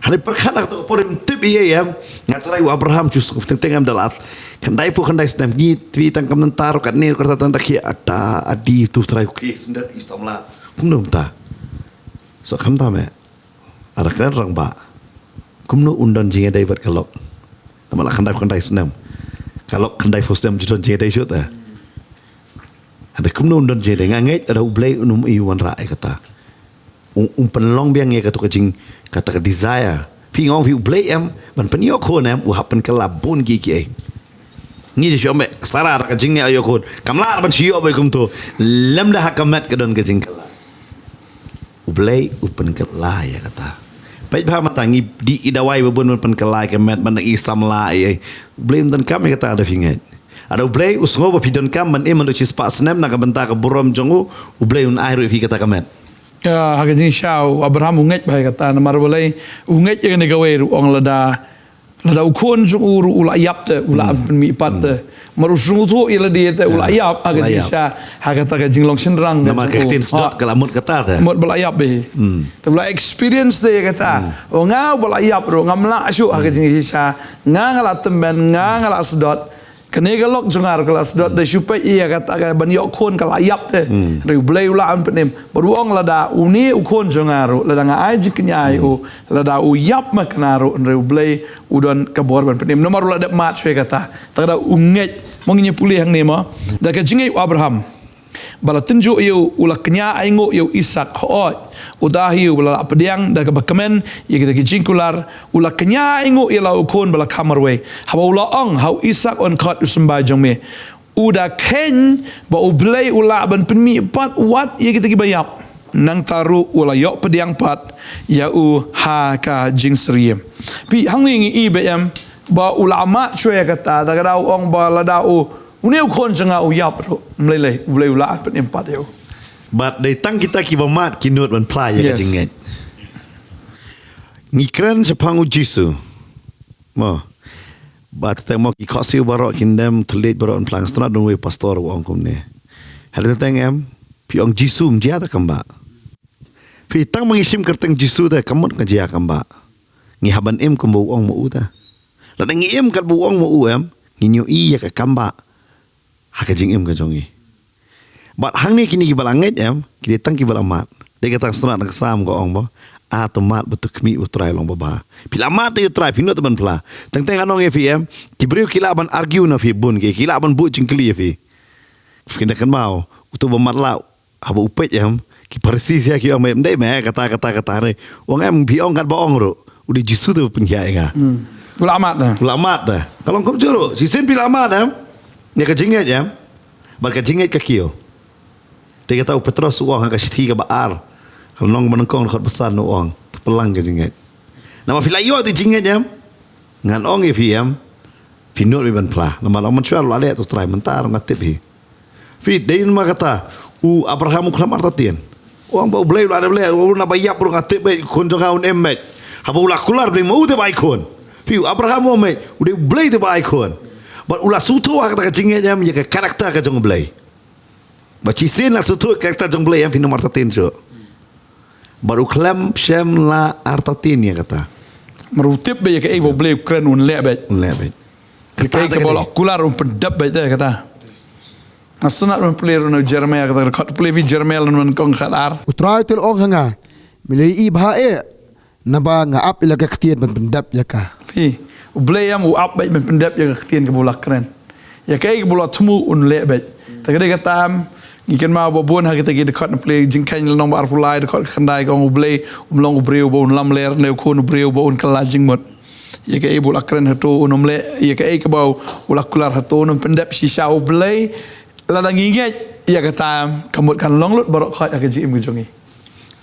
Hynrei pyrkhat ha kato ka por, ym tip ei ei em. Nga trai u Abraham shu sngewthuh teng teng em da la khyndai phew khyndai snem, ngi twi tang kam nangta ruh katne ruh kata tang da ki ata adi tu trai ki sendar i samla. Kumno mynta? So khamtam eh. Lada kren rangbah, kumno un don jingïadei bad ka lok? Namar la khyndai phew khyndai snem. Ka lok khyndai phew snem ju don jingïadei shuh te. Hynrei kumno un don jingïadei? Nga ngeit lada U Blei un ym wanrah ïa kata. Un, un pynlong biang ïa kato ka jing, kata ka desire. Phi, nga ong phi, U Blei em, ban pynïoh khun em, u hap pynkylla bun kiei kiei. Ngi ju shu ong ba Sarah da ka jingïoh khun. Kam lah ban shu ïoh beit kumto. Lymda ha ka met ka don ka jingkylla. U Blei u pynkylla ïa kata. Peit bha mynta ngi dih ki dawai ba bun ban pynkylla ïa ka met, ban dang i samla ei ei. U Blei um donkam ïa kata lada phi ngeit. Lada U Blei u sngew ba phi donkam ban im haduh shispah snem na ka bynta ka burom jong u, U Blei un ai ruh ïa phi kata ka met. Ïa, ha ka jingshisha u Abraham u ngeit bha ïa kata, namar balei? U ngeit ïa kane kawei ruh, ong lada, lada u khun jong u ruh u la ïap te, u la, hmm, pynmih pat te. Hmm. Namar u sngewthuh ïa lade te u la, ïa, ïap, ha ka, u la ïap, jingshisha, ha kata ka jinglong shynrang ka, namar jong ka u, ktien sdot, ha, ka la mut kata te. Mut ba la ïap bha. Hmm. Te ba la experience te ïa kata. Hmm. O nga ba la ïap ruh, ngam lah shuh ha ka, hmm, jingshisha. Nga nga la tymmen, nga nga la sdot. Kane ka lok jong nga ruh ka la sdot, da shu peit ïa kata ka ban ïoh khun ka la ïap te. Hmm. Hynrei U Blei u lah ban pynim. Bad u ong lada une u khun jong nga ruh, lada nga ai jingkñia ïa u, lada u ïap ma kane ruh, hynrei U Blei u don ka bor ban pynim. Namar u la dep mad shuwa ïa kata. Te ka da u ngeit, mo ngin ïa pule hangne mo. Da ka jingngeit u Abraham. Ba la tynjuh ïa u, u la kñia ainguh ïa u Isaak, hooid. Uta hi uba la lah pdiang da kaba kmen ïa kita ki jingkular, u la kñia ainguh ïa la u khun ba la kham marwei. Haba u la ong ha u Isaak, yn khot u symbai jong me. U da kheiñ ba U Blei u lah ban pynmih pat wat ïa kita kiba ïap. Nangta ruh u la ïoh pdiang pat ïa u ha ka jingsyriem. Phi, hangne ngi i ba em, ba u la mad shuwa ïa kata, da ka da u ong ba lada u Une u khun jong nga u ïap ruh, ym lei lei, U Blei u la pynim pat ïa u. Bad dei tang kita kiba mad ki nud ban phla ïa ka, yes, jingngeit. Ngi kren shaphang U Jisu. Mo. Bad te mo ki khohsiew baroh, ki dem thylliej baroh ban phla, nga sngewthuh don uwei u pastor u ong kumne. Hynrei teng em, phi ong Jisu ym jia da kam bah. Phi, tang ba ngi shim kyrteng Jisu te ka mut ka jia kam bah. Ngi hap ban im kumba u ong ma u te. Lada ngi im katba u ong ma u em, ngin ïohi ïa ka kam bah ha ka jingim ka jong ngi. Bad hangne kine kiba la ngeit em, ki dei tang kiba la mad. Dei kata ka sngewthuh na ka Salm ka ong ba, A, to mad ba to khmih ba u Trai long babha. Phi la mad ïa u Trai, phi nud ban phla. Teng teng ngan ong ïa phi em. Ki briew ki lah ban argue na phi bun ki, ki lah ban buh jingkylli ïa phi. Phi da kynmaw, uto ba matlah, haba u peit em, ki Pharisi sha ki ong, "Em dei me, kata, kata, kata ne." U ong em, phi ong katba ong ruh. U dei Jisu te ba pynhiar ïa nga. Hmm. U la mad na. U la mad na. Ka long kumjuh ruh. Shisien phi la mad em. Ïa ka jingngeit em. Bad ka jingngeit ka kiew. Te kata u Petros u ong ha ka shithi kaba ar. Ka lynnong ba nyngkong dkhot ba san u ong. Te pynlang ka jingngeit. Namar phi la ïoh te jingngeit em. Ngan ong ïa phi em. Phi nud ban phla. Namar u mynshuwa u la leh to Trai mynta ruh nga tip hi. Phi dei namar kata. U Abraham u khlem artatien. U ong ba u Blei u la leh, u na ba ïap ruh nga tip bad khun jong nga un em bad. Haba u la kular dei ma u te ba ai khun. Phi u Abraham u ong bad. U dei u Blei te ba ai khun. Bad u la sngewthuh ha kata ka jingngeit em ïa ka character ka jong u Blei. Ba shisien la sngewthuh ka character jong u Blei em phi nym artatien shuh. Bad u khlem shym la artatien ïa kata. Namar u tip bad ïa kaei ba u Blei u kren un leh bad. Un leh bad. Ïa kaei kaba u la kular un pyndep bad te kata. Nga sngewtynnat ban pule ruh na u Jeremaïah kata ka dkhot pule phi Jeremaïah lynnong nyngkong dkhot ar. U Trai u la ong ha nga. Me la ïohi bha eh. Naba nga ap ïa la ka ktien ban pyndep ïa ka. Phi, u Blei em u ap bad ban pyndep ïa ka ktien kaba u la kren. Ïa kaei kaba u la thmu un leh bad. Te ka dei kata em, ngi kynmaw ba bun ha kita ki dkhot na pule Jingkheiñ lynnong ba arphew lai dkhot khyndai ka ong u Blei, um long u briew ba un lamler ne u khun u briew ba un kylla jingmut. Ïa kaei ba u la kren hato un ym leh, ïa kaei kaba u la kular hato un ym pyndep shisha u Blei, lada ngi ngeit, ïa kata em, ka mut kan long lut baroh khoit ha ka jingim ka jong ngi.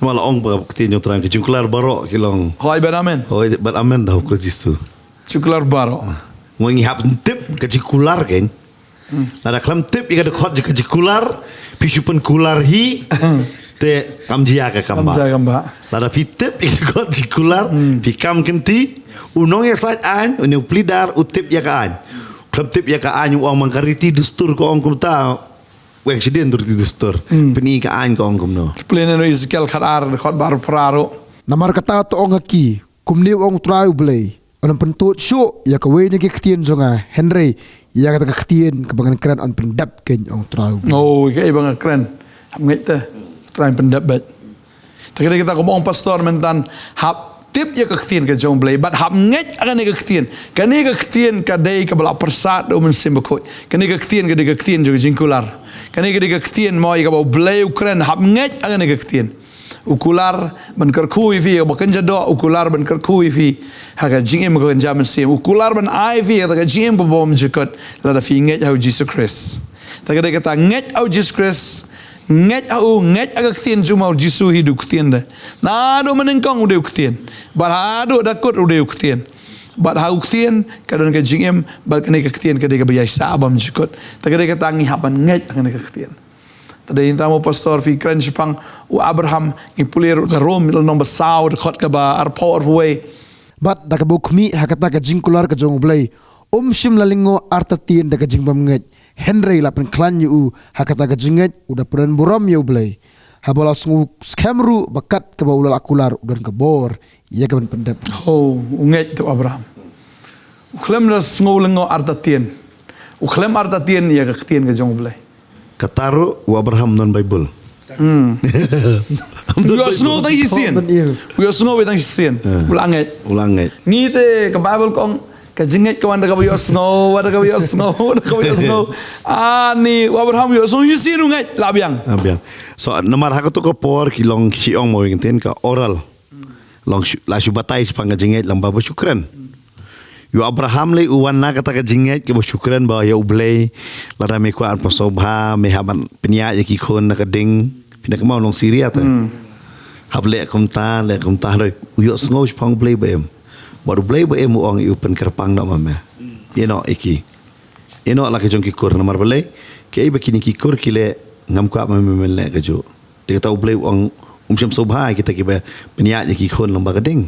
Namar la ong ba ka ktien jong u Trai ka jingkular baroh ki long. Hooid bad amen. Hooid bad amen da u Khrist Jisu. Jingkular baroh. Nga ngi hap tip ka jingkular kein. Lada khlem tip ïa ka dkhot ka jingkular, phi shu pynkular hi. Te kam jia ka kam ba. Kam jia kam ba. Lada phi tip ïa ka dkhot jingkular, phi kam kynti, u nongïasaid aiñ, u ne u pleader, u tip ïa ka aiñ. Khlem tip ïa ka aiñ, u ong man ka riti dustur ka ong kumta. Weng shadien dur ti dustur. Hmm. Pyni ka aiñ ka ong kumno. Pule na Ezekiel khat ar, dkhot ba arphew phra ruh. Namar kata to ong ha ki, kumne u ong u Trai u Blei. Yn ym pyntud shuh, ïa kawei na ki ktien jong nga, hynrei, ïa kata ka ktien, kaba ngan kren yn pyndep kein ong u Trai u Blei. Oh, ïa kaei ba nga kren. Hap ngeit te, Trai yn pyndep bad. Te ka dei kata kum ong pastor mynta hap tip ïa ka ktien ka jong u Blei bad hap ngeit ha kane ka ktien. Kane ka ktien ka dei kaba la pyrsad da u Mynsiem Bakhuid. Kane ka ktien ka dei ka ktien jong ka jingkular. Kane ka dei ka ktien mo ïa kaba u Blei u kren hap ngeit ha kane ka ktien. U kular ban kyrkhu ïa phi ïa kaba kynja doh, u kular ban kyrkhu ïa phi ha ka jingim ka kynja mynsiem. U kular ban ai ïa phi ha ka jingim kaba bymjukut lada phi ngeit ha u Jisu Khrist. Te ka dei kata ngeit ha u Jisu Khrist. Ngeit ha u, ngeit ha ka ktien jong u Jisu hi u ktien de. Naduh mynnyngkong u dei u ktien. Bad haduh da kut u dei u ktien. Bad ha u ktien ka don ka jingim, bad kane ka ktien ka dei kaba ïaishah bymjukut. Te ka dei kata ngi hap ban ngeit ha kane ka ktien. Te dei ïa kata mo pastor phi kren shaphang u Abraham ngi pule ruh ka Rom lynnong ba saw dkhot kaba arphew arphew wei. Bad da kaba u khmih ha kata ka jingkular ka jong u Blei. Um shym la lyngngoh artatien da ka jingbymngeit. Hynrei la pynkhlaiñ ïa u, ha kata ka jingngeit, u da pynburom ïa u Blei. Haba la sngew skhem ruh, ba kat kaba u la lah kular, u don ka bor, ïa kaban pyndep. Oh, u ngeit te u Abraham. U khlem da sngew lyngngoh artatien. U khlem artatien ïa ka ktien ka jong u Blei. Kata ruh, u Abraham don Baibl. Hmm. U ïohsngew tang shisien. U ïohsngew tang shisien. Eh. U la ngeit. U la ngeit. Ngi te ka Baibl ka ong, ka jingngeit ka wan da kaba ïohsngew, wan da kaba ïohsngew, da kaba ïohsngew. Ani, u Abraham u ïohsngew shisien u ngeit, la biang. La biang. So, namar ha kato ka por ki long shi ong mo ïa ka ktien ka oral. Long shu, la shu batai shaphang ka jingngeit lang ba ba shu kren. Ïa u Abraham lei u wan na kata ka jingngeit kaba shu kren ba ïa u Blei. Lada me kwah ban pynsngewbha, me hap ban pynïaid ïa ki khun na ka ding. Phi da kynmaw nong Syria te. Hmm. Hap leh kumta, leh kumta, hynrei u ïohsngew shaphang u Blei ba im. Bad u Blei ba im u ong u pynkyrpang noh ma me. Ïehnoh ïa ki. Ïehnoh la ki jong ki kur namar balei. Kiei ba kine ki kur ki leh ngam kwah ma me men leh kajuh. Te kata u Blei u ong um shym sngewbha ïa kita kiba pynïaid ïa ki khun lyngba ka ding.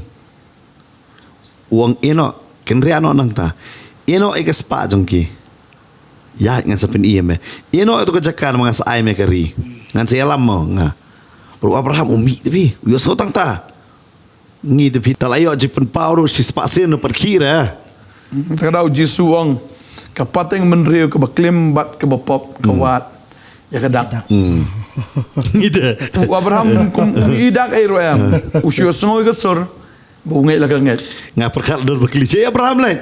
U ong ïehnoh, kynriah noh nangta. Ïehnoh ïa ka spah jong ki. Ïaid ngan sa pyni ïa me. Ïehnoh ïa tu ka jaka namar ngan sa ai me ka ri. Ngan sa ïalam mo nga. Bad u Abraham u mih te phi, u ïohsngew tang ta. Ngi te phi, da la ïoh jingpynpaw ruh shi spah sien ruh pat khih re. Te ka da u Jisu u ong, ka pateng bynriew kaba klim bad kaba pop, ka wad ïa ka dak. Hmm. Ngita. U Abraham um, um, um i dak ei ruh em. U shu sngew ka sur. Ba u ngeit la ka ngeit. Nga pyrkhat dur ba kli. Che Abraham leh.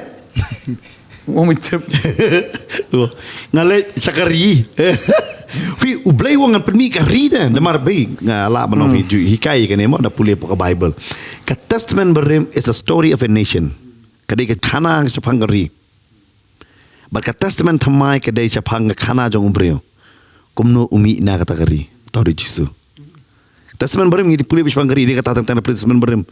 Um i tip. Nga leh sha ka ri. Phi U Blei u ong ngan pynmih ka ri te. Namar ba nga lah ban ong phi ju hikai kane mo da pule po ka Bible. Ka Testament Barim is a story of a nation. Ka dei ka khana shaphang ka ri. Bad ka Testament Thymmai ka dei shaphang ka khana jong u briew. Kumno u mih na kata ka ri. Tau dei Jisu. Testament Barim ngi dei pule shaphang ka ri, dei kata teng teng na pule Testament Barim.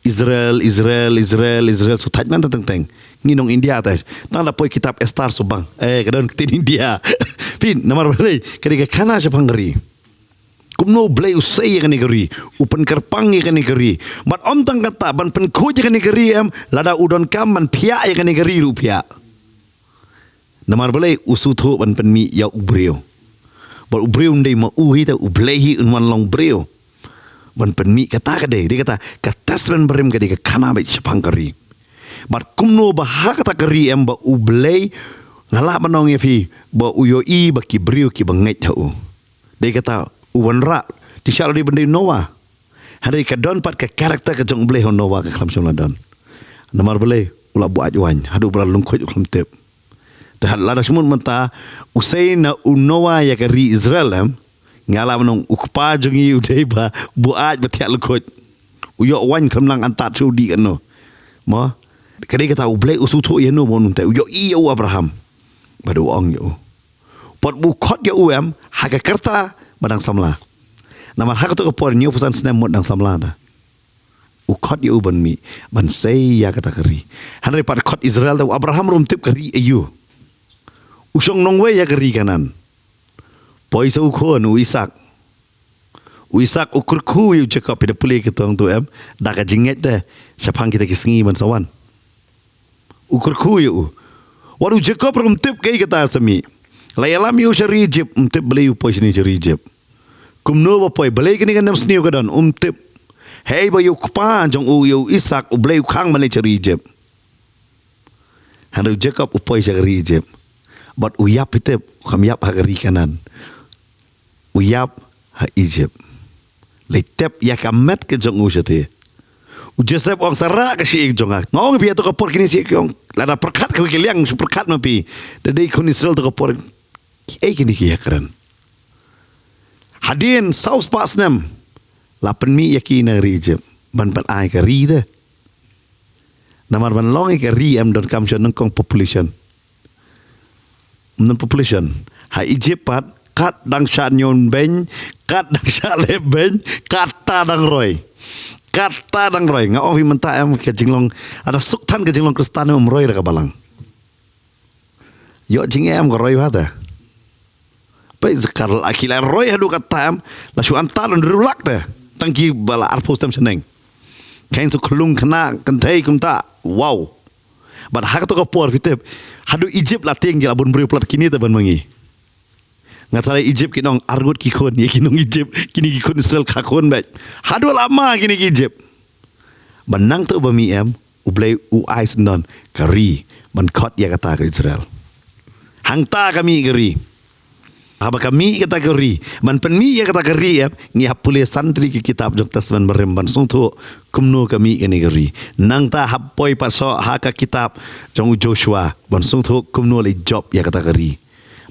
Israel, Israel, Israel, Israel, so thait man teng teng. Ngi nong India te. Tang da poi kitab Esther so bang. Eh, ka don ktien India. Phi, namar balei, ka dei ka khana shaphang ka ri. Kumno U Blei u sei ïa kane ka ri, u pynkyrpang ïa kane ka ri. Bad ym tang kata, ban pynkhuid ïa kane ka ri em, lada u donkam ban phiah ïa kane ka ri ruh u phiah. Namar balei u sngewthuh ban pynmih ïa u briew. Bad u briew ym dei ma u hi te, U Blei hi un wan long briew. Ban pynmih kata ka dei, dei kata, ka Testament Barim ka dei ka khana beit shaphang ka ri. Bad kumno ba ha kata ka ri em ba U Blei, nga lah ban ong ïa phi, ba u ïohi ba ki briew kiba ngeit ha u. Dei kata u wanrah, te shah la dei ban dei Noah. Hynrei ka don pat ka character ka jong U Blei ha u Noah ka khlem shym la don. Namar balei, u la buaid waiñ, haduh ba la lyngkhuid u khlem tip. Te had lada shu mut mynta, u sei na u Noah ïa ka ri Israel em, nga lah ban ong u kpa jong ngi u dei ba buaid ba thiah lyngkhuid. U ïoh waiñ khlem nang antad shu dih kano. Mo, ka dei kata U Blei u sngewthuh ïa no mo nunte, u ïohi ïa u Abraham. Bad u ong ïa u. Pat ba u khot ïa u em, ha ka rta ba dang samla. Namar ha kato ka por hynñiewphew san snem mut dang samla te. U khot ïa u ban mih, ban sei ïa kata ka ri. Hynrei pat khot Israel te u Abraham ruh um tip ka ri aïu. U shong nongwei ïa ka ri Kanaan. Poi sa u khun u Isak. U Isak u kyrkhu ïa u Jakob, phi da pule ka tong tu em, da ka jingngeit te, shaphang kita ki sngi ban sa wan. U kyrkhu ïa u. Wat u Jakob ruh um tip kaei kata sa mih. La ïalam ïa u sha ri Ijipt, um tip balei u poi shane sha ri Ijipt. Kumno ba poi, balei kane ka nemsniew ka don, um tip. Hei ba ïa u kpa jong u ïa u Isak, U Blei u khang ban leit sha ri Ijipt. Hynrei u Jakob u poi sha ka ri Ijipt. Bad u ïap, phi tip, u kham ïap ha ka ri Kanaan. U ïap ha Ijipt. Leit tep ïa ka met ka jong u shatei. U Joseph ong sa rah ka shi-ïing jong nga. Nga ong ïa phi ha kato ka por kine shi-ïing ki ong. Lada pyrkhat kawei ka liang shu pyrkhat ma phi. Da dei khun Israel kato ka por. Kiei kine ki ïakren. Hadien saw spah snem. La pynmih ïa ki na ri Ijipt. Ban pynai ka ri te. Namar ban long ïa ka ri em donkam sha nyngkong population. Ym don population. Ha Ijipt pat, kat dang shah ñion beiñ, kat dang shah leh beiñ, katta dang roi. Katta dang roi. Nga ong phi mynta em ka jinglong, lada suk than ka jinglong Khristan em roi da ka balang. Ïoh jingeh em ka roi bha te. Peit sa ka la ki la roi haduh katta em, la shu antad hynriew lak te. Tang kiba la arphew snem shaneng. Kein sa khlung khynnah kynthei kumta. Wow. Bad ha kato ka por phi tip. Haduh Ijipt la tieng ki la bun briew palat kine te ban ma ngi. Nga tharai Ijipt ki nong arngut ki khun, ïa ki nong Ijipt, kine ki khun Israel kha khun beit. Haduh la ma kine ki Ijipt. Ban nangta ba mih em, U Blei u ai syndon, ka ri, ban khot ïa kata ka Israel. Hangta ka mih ka ri. Haba ka mih kata ka ri, ban pynmih ïa kata ka ri em, ngi hap pule san tylli ki kitab jong Testament Barim, ban sngewthuh, kumno ka mih kane ka ri. Nangta hap poi pat shuh ha ka kitab jong u Joshua, ban sngewthuh, kumno la jop ïa kata ka ri.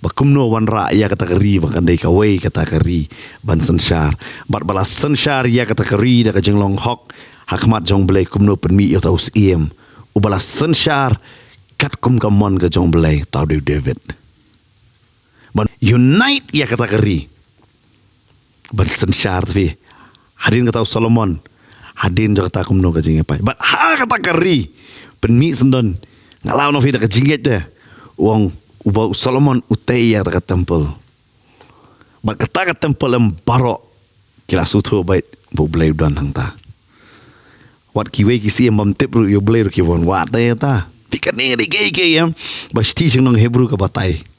Ba kumno wanrah ïa kata ka ri, ba kan dei kawei kata ka ri, ban synshar. Bad ba la synshar ïa kata ka ri, da ka jinglong hok, ha khmat jong Blei kumno pynmih ïa uta u syiem. Uba la synshar, katkum ka mon ka jong Blei, uta u dei u David. Ban unite ïa kata ka ri. Ban synshar te phi. Hadien kata u Solomon. Hadien jong kata kumno ka jingïapai. Bad ha kata ka ri. Pynmih syndon. Nga la ong phi da ka jingngeit te. U ong uba u Solomon u tei ïa kata ka temple. Bad kata ka temple em baroh. Ki la sngewthuh beit. Ba U Blei u don hangta. Wat kiwei ki syiem bym tip ruh ïa U Blei ruh ki wan. Wat te ta. Phi kane dei kiei kiei em. Ba shithi sha ki nong Hebru ka batai.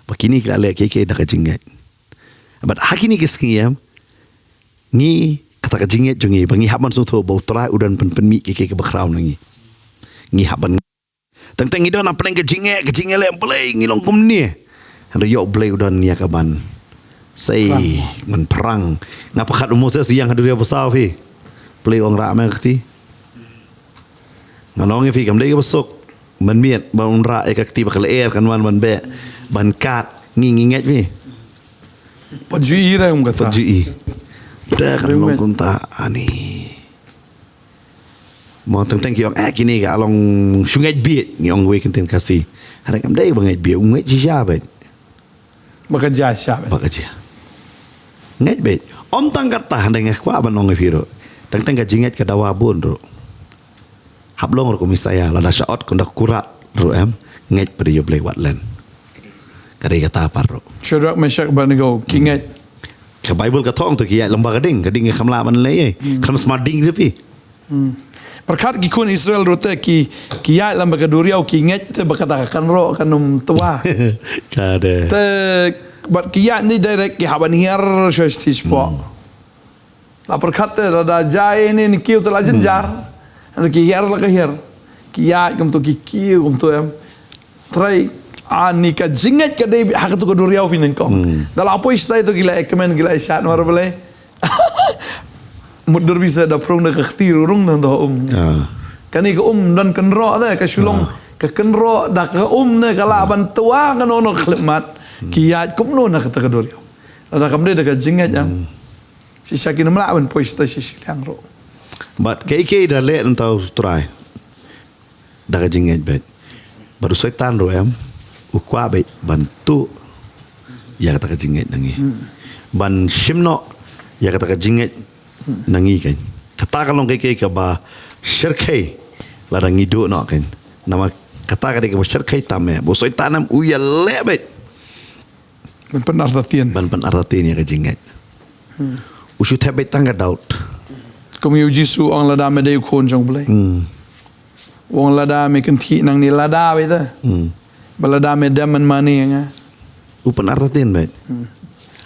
Ba kine ki la leh kiei kiei da ka jingngeit. Bad ha kine ki sngi em, ngi kata ka jingngeit jong ngi, ba ngi hap ban sngewthuh ba U Trai u don pyn-, pynmih kiei kiei kiba khraw na ngi. Ngi hap ban. Teng teng ngi don hapdeng ka jingeh, ka jingeh leh Blei ngi long kumne. Hynrei ïoh Blei u don ïa ka ban. Sei, man pyrang. Nga pyrkhat u Moses ïeng ha duriaw basaw phi. Plie ong rah me ka kti. Nga ong ïa phi kam dei kaba suk. Man miet, ba un rah ïa ka kti ba ka lyer kan wan ban beh. Ban kat, ngi ngi ngeit phi. Pat ju i re um kata. Pat ju i. Da kan long kumta ani. Mo teng teng ki ong, eh, kine ka long shu ngeit bieit, ngi ong wei ktien Khasi. Hynrei kam dei ba ngeit bieit, u ngeit shisha beit. Ba ka jia shisha beit. Ba ka jia. Ngeit beit. Ym tang kata hynrei nga kwah ban ong ïa phi ruh. Teng teng ka jingngeit ka dawa bun ruh. Hap long ruh kum Isaïah, lada sha ot kum da kurat ruh em, ngeit pat ïa U Blei wat len. Ka dei kata pat ruh. Shadrach, Meshach, Abednego, ki ngeit. Ka Bible ka thong to ki ïaid lem bad ka ding, ka ding kam lah ban leh ei. Khlem sma ding ruh phi. Hmm. Pyrkhat ki khun Israel ruh te ki, ki ïaid lem bad ka duriaw ki ngeit te ba kata ka kynroh kan ym twa. Ka dei. Te bad ki ïaid ni direct ki hap ban hiar sha stage po. Hmm. La pyrkhat te lada jai ni ni kiew te la jynjar. Hynrei ki hiar la ka hiar. Ki ïaid kumto ki kiew kumto em. Trai ani ka jingngeit ka dei ha kato ka duriaw phi nyngkong. Hmm. Da la poi shatai to ki la ekmen ki la ishat mar balei. Mut dur bisa da prung da ka kti rung na da um. Ah. Kane ka um don kynroh da ka shulong. Ah. Ka kynroh da ka um ne ka la ban twa ka nono khlem mat. Hmm. Ki ïaid kumno na kata ka duriaw. Lada kam dei da ka jingngeit em. Hmm. Shisha kin ym lah ban poi shatai shi shiliang ruh. Bad kaei kaei da leh nangta u Trai. Da ka jingngeit beit. Bad u Soitan ruh em. U kwah beit ban tuh ïa kata ka jingngeit na ngi. Hmm. Ban shim noh ïa kata ka jingngeit na ngi kan. Kata ka long kaei kaei kaba shyrkhei lada ngi duh noh kan. Namar kata ka dei kaba shyrkhei tam eh. Ba u Soitan em u ïaleh beit. Ban pynartatien. Ban pynartatien ïa ka jingngeit. Hmm. U shu thep beit tang ka doubt. Kum ïa u Jisu u ong lada me dei u khun jong U Blei. Hmm. U ong lada me kynthih nangne lada beit te. Hmm. Ba lada me dem man mane nga. U pynartatien beit. Hmm.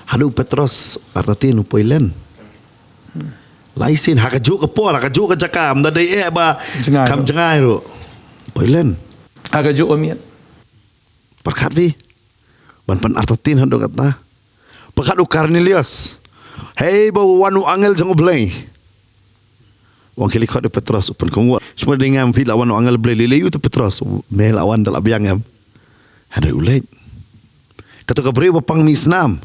Haduh u Petros artatien u poi len. Hmm. Lai sien ha kajuh ka por, ha kajuh ka jaka, ym da dei eh ba jngai kam ruh. Jngai ruh. Poi len. Ha kajuh ka miet. Pyrkhat phi. Ban pynartatien haduh katta. Pyrkhat u Kornelius. Hei ba wan u angel jong U Blei. Wan khie khot u Petros u pynkohnguh. Sngewbha dei ngam phi la wan u angel Blei lei lei u te Petros. Me la wan da la biang em. Hynrei u leit. Kato ka briew ba pang mih snam.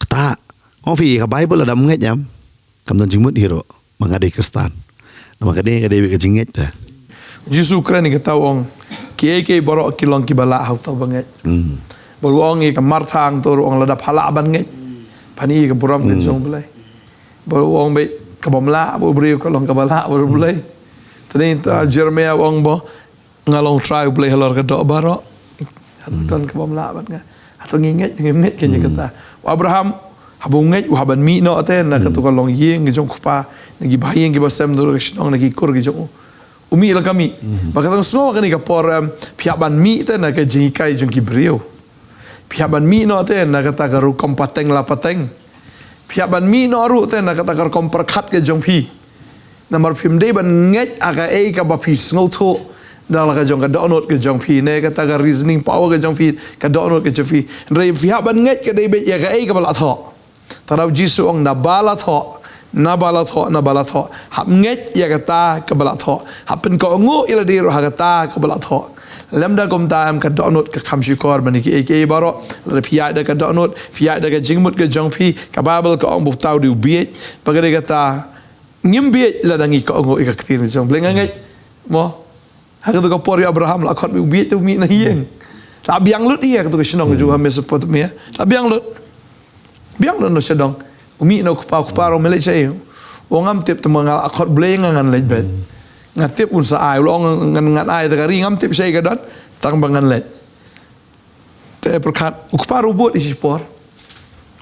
Kata. Ong phi ka Bible lada ym ngeit em. Kam don jingmut hi ruh. Ba nga dei Khristan. Namar ka dei ka dei ka jingngeit te. Jisu u kren ïa kata u ong. Kiei kiei baroh ki long kiba lah ha uta uba ngeit. Hmm. Bad u ong ïa ka Martha hangto ruh u ong lada pha lah ban ngeit. Phan ïohi ïa ka burom ka jong U Blei. Bad u ong beit kaba ym lah bad u briew ka long kaba lah bad U Blei. Te nangta Jeremiah u ong ba nga long Trai U Blei halor ka doh baroh. Hato don kaba ym lah bad nga. Hato ngi ngeit, ngi ngeit ka ïa kata. U Abraham haba u ngeit u hap ban mih noh te na kato ka longïing ka jong u kpa, na ki bahaïing kiba sem dur ka shnong, na ki kur ki jong u. U mih la ka mih. Ba kata nga sngew kane ka por em, phi hap ban mih te na ka jinghikai jong ki briew. Phi hap ban mih noh te na kata ka rukom pateng la pateng. Phi hap ban mih noh ruh te na kata ka rukom pyrkhat ka jong phi. Namar phim dei ban ngeit ha kaei kaba phi sngewthuh da la ka jong ka dohnud ka jong phi ne kata ka reasoning power ka jong phi, ka dohnud ka jong phi. Hynrei phi hap ban ngeit ka dei beit ïa kaei kaba la thoh. Te u Jisu u ong naba la thoh, naba la thoh, naba la thoh. Hap ngeit ïa kata kaba la thoh. Hap pynkohnguh ïa lade ruh ha kata kaba la thoh. Lymda kumta em ka dohnud ka kham shukor ban ïa kiei kiei baroh. Lada phi ïaid da ka dohnud, phi ïaid da ka jingmut ka jong phi, ka Bible ka ong ba uta u dei u bieit. Ba ka dei kata ngim bieit lada ngi kohnguh ïa ka ktien ka jong U Blei, nga ngeit. Mo. Ha kato ka por u Abraham la khot beit u bieit te u mih na ïing. La biang lut ïa kato ka shnong ka jong u ha Mesopotamia. La biang lut. Biang lut noh sha dong. U mih na u kpa, u kpa ruh, me leit shaei? U ong ngam tip, tang ba nga la khot Blei nga ngan leit beit. Nga tip un sa ai, u la ong ngan, ngan ai da ka ri, ngam tip shaei ka don, tang ba ngan leit. Te pyrkhat, u kpa ruh u bud ïa shi por.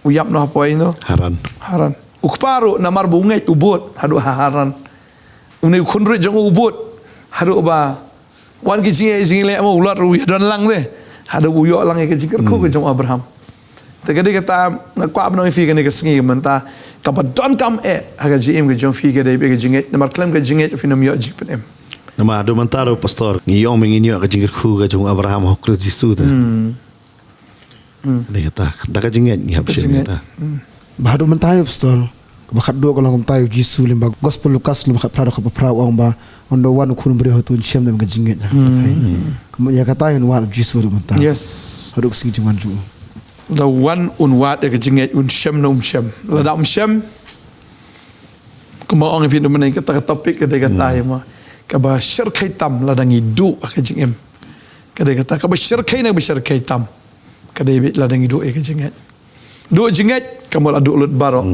U ïap noh ha poi noh. Haran. Haran. U kpa ruh namar ba u ngeit u bud haduh ha Haran. Une u khun ruh jong u bud haduh ba wan ki jingeh jingeh leh mo u Lot ruh u ïa don lang te. Haduh ba u ïoh lang ïa ka jingkyrkhu ka jong u Abraham. Te ka dei kata nga kwah ban ong ïa phi kane ka sngi mynta kaba donkam eh ha ka jingim ka jong phi ka dei beit ka jingngeit namar khlem ka jingngeit phin ym ïoh jingpynim. Namar haduh mynta ruh pastor ngi ong ba ngin ïoh ka jingkyrkhu ka jong u Abraham ha u Khrist Jisu te. Hmm. Dei kata, da ka jingngeit ngi hap shim kata. Ba haduh mynta ïa pastor, ba khatduh ka long kumta ïa u Jisu lyngba Gospel Lukas lyngba khatphra dkhot ba phra u ong ba, ynda wan u Khun Briew hato un shem ne em ka jingngeit. Kumba ïa kata ïa un wad u Jisu haduh mynta. Yes. Haduh ka sngi jingwan jong u. Da wan un wad ïa ka jingngeit, un shem ne um shem. Lada um shem, kumba ong ïa phi mynne kata ka topic ka dei kata ïa ma. Kaba shyrkhei tam lada ngi duh ha ka jingim. Ka dei kata kaba shyrkhei ne kaba shyrkhei tam. Ka dei beit lada ngi duh ïa ka jingngeit. Duh jingngeit, ka mut la duh lut baroh.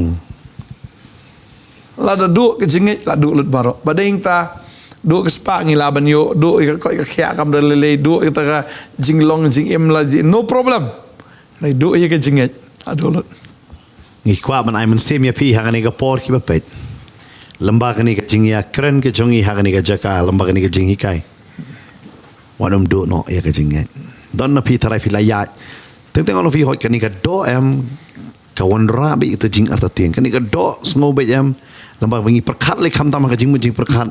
Lada duh ka jingngeit, la duh lut baroh. Ba dei ta, duh ka spah ngi lah ban ïoh, duh ïa ka koit ka khiah kam da lei lei, duh ïa kata ka jinglong jingim la ji, no problem. Lada duh ïa ka jingngeit, la duh lut. Ngi kwah ban ai mynsiem ïa phi ha kane ka por kiba peit. Lem bad kane ka jingïakren ka jong ngi ha kane ka jaka, lem bad kane ka jinghikai. Wat nym duh noh ïa ka jingngeit. Don na phi tharai phi la ïaid. Teng teng ong phi hooid kane ka doh em, ka wanrah beit ïa uto jingartatien. Kane ka doh sngew beit em, lem bad ba ngi pyrkhat lei khamtam ha ka jingmut jingpyrkhat.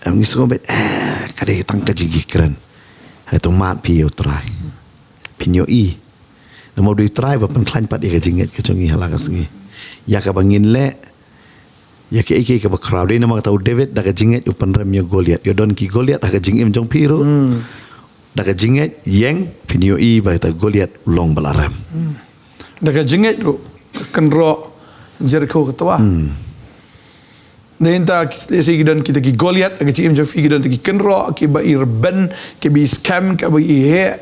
Em ngi sngew beit, eh, ka dei tang ka jingkren. Hato mad phi ïa u Trai. Phin ïohi. Namar u dei u Trai ba pynkhlaiñ pat ïa ka jingngeit ka jong ngi ha la ka sngi. Ïa kaba ngin leh, ïa kaei kaei kaba khraw. Dei namar kata u David da ka jingngeit u pynrem ïa u Goliath. Ïoh don ki Goliath ha ka jingim jong phi ruh. Da ka jingngeit ïeng phin ïohi ba kata u Goliath u long ba la rem. Da ka jingngeit ruh ka kynroh Jerikho ka twa. Dei nta ki, lehse ki don kita ki Goliath ha ka jingim jong phi, ki don kita ki kynroh, kiba i rben, kiba i skhem, kiba i heh.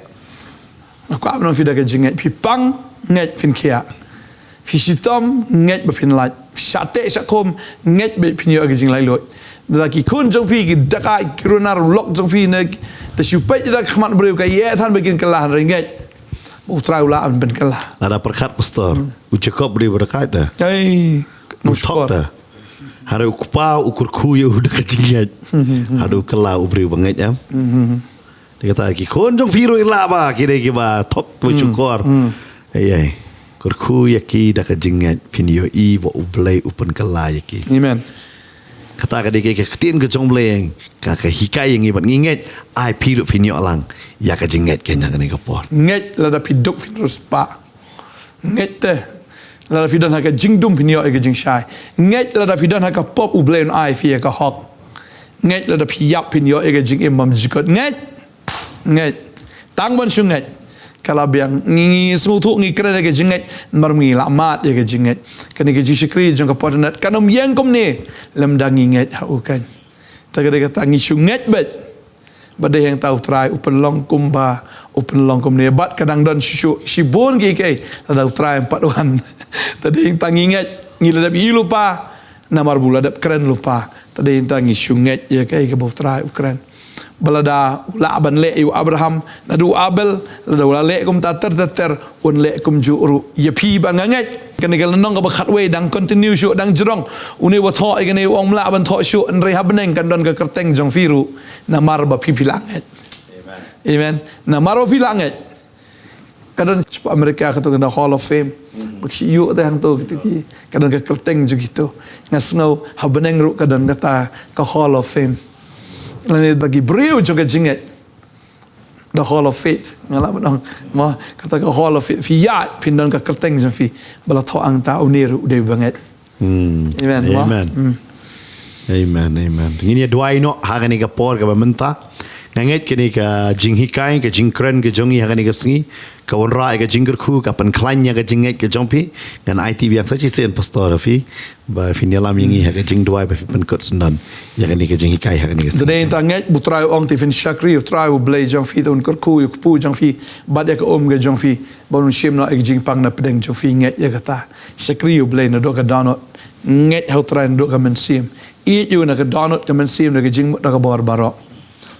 Nga kwah ban ong phi da ka jingngeit, phi pang, ngeit phin khiah. Phi shitom, ngeit ba phin lait. Phi shah teh shah khum, ngeit ba phin ïoh ka jinglaitluid. Da ki khun jong phi, ki dakaid, ki runar lok jong phi ne, da shu peit da ka khmat briew ka ïeh than ba kin kylla, hynrei ngeit ba u Trai u lah ban pynkylla. Lada pyrkhat pastor, u Jakob u dei ba dakaid te. Ei, u thok te. Hynrei u kpa u kyrkhu ïa u da ka jingngeit. Haduh kylla u briew ba ngeit em. Te kata ki khun jong phi ruh i lah ba ki dei kiba thok ba shukor. Ei ei. Kyrkhu ïa ki da ka jingngeit, phin ïohi ba U Blei u pynkylla ïa ki. Amen. Kata ka dei ka ktien ka jong U Blei, ka, ka hikai ïa ngi bad ngi ngeit, ai phi ruh phin ïoh lang ïa ka jingngeit kane ka por. Ngeit lada phi duk phin riewspah. Ngeit te lada phi don ha ka jingdum phin ïoh ïa ka jingshai. Ngeit lada phi don ha ka pop U Blei un ai phi ïa ka hok. Ngeit lada phi ïap phin ïoh ïa ka jingim bymjukut. Ngeit. Ngeit. Tang ban shu ngeit. Ka la biang. Ngi, ngi sngewthuh ngi kren ïa ka jingngeit. Namar ngi la mad ïa ka jingngeit. Kane ka jingshakri jong ka Fortinet kan ym ïeng kumne lymda ngi ngeit ha u kan. Te ka dei kata ngi shu ngeit beit. Ba dei hangta u Trai u pynlong kumba, u pynlong kumne. Bad ka dang don shu shu shibun kiei kiei. Lada u Trai um pat wan. Te dei hangta ngi ngeit, ngi la dep ïohi lypa. Namar ba u la dep kren lypa. Te dei hangta ngi shu ngeit ïa kaei kaba u Trai u kren. Ba lada u lah ban leh ïa u Abraham, naduh u Abel, lada u la leh kumta ter ter ter, un leh kumjuh ruh ïa phi ba nga ngeit. Kane ka lynnong kaba khatwei dang continue shuh, dang jrong. Une ba thoh ïa kane u ong ym lah ban thoh shuh, hynrei ha bneng kan don ka kyrteng jong phi ruh. Namar ba phi phi la ngeit. Amen. Namar ba phi la ngeit. Ka don shapoh America kato ka Hall of Fame. Ba ki ïoh te hangto kito ki. Ka don ka kyrteng jong kito. Nga sngew ha bneng ruh ka don kata ka Hall of Fame. Lane da ki briew jong ka jingngeit. The Hall of Faith. Nga lah ban ong. Mo, kata ka Hall of Faith. Phi ïaid, phin don ka kyrteng jong phi. Ba la thoh hangta une ruh u dei u bangeit. Hmm. Amen, mo. Amen. Hmm. Amen, amen. Ngin ïa duwai noh ha kane ka por kaba mynta. Nga ngeit kane ka jinghikai, ka jingkren ka jong ngi ha kane ka sngi. Ka wanrah ïa ka jingkyrkhu, ka pynkhlaiñ ïa ka jingngeit ka jong phi. Ngan aiti biang sa shisien pastor ha phi. Ba phin ïalam ïa ngi ha ka jingduwai ba phi pynkut syndon. Ïa kane ka jinghikai ha kane ka sngi. Te dei hangta ngeit, ba u Trai u ong te phin shakri ïa u Trai U Blei jong phi, te un kyrkhu ïa u kpu jong phi bad ïa ka um ka jong phi. Ba un shim noh ïa ka jingpang na pdeng jong phi, ngeit ïa kata. Shakri ïa U Blei naduh ka dohnud. Ngeit ha u Trai naduh ka mynsiem. Ïeit ïa u na ka dohnud, ka mynsiem, na ka jingmut, na ka bor baroh.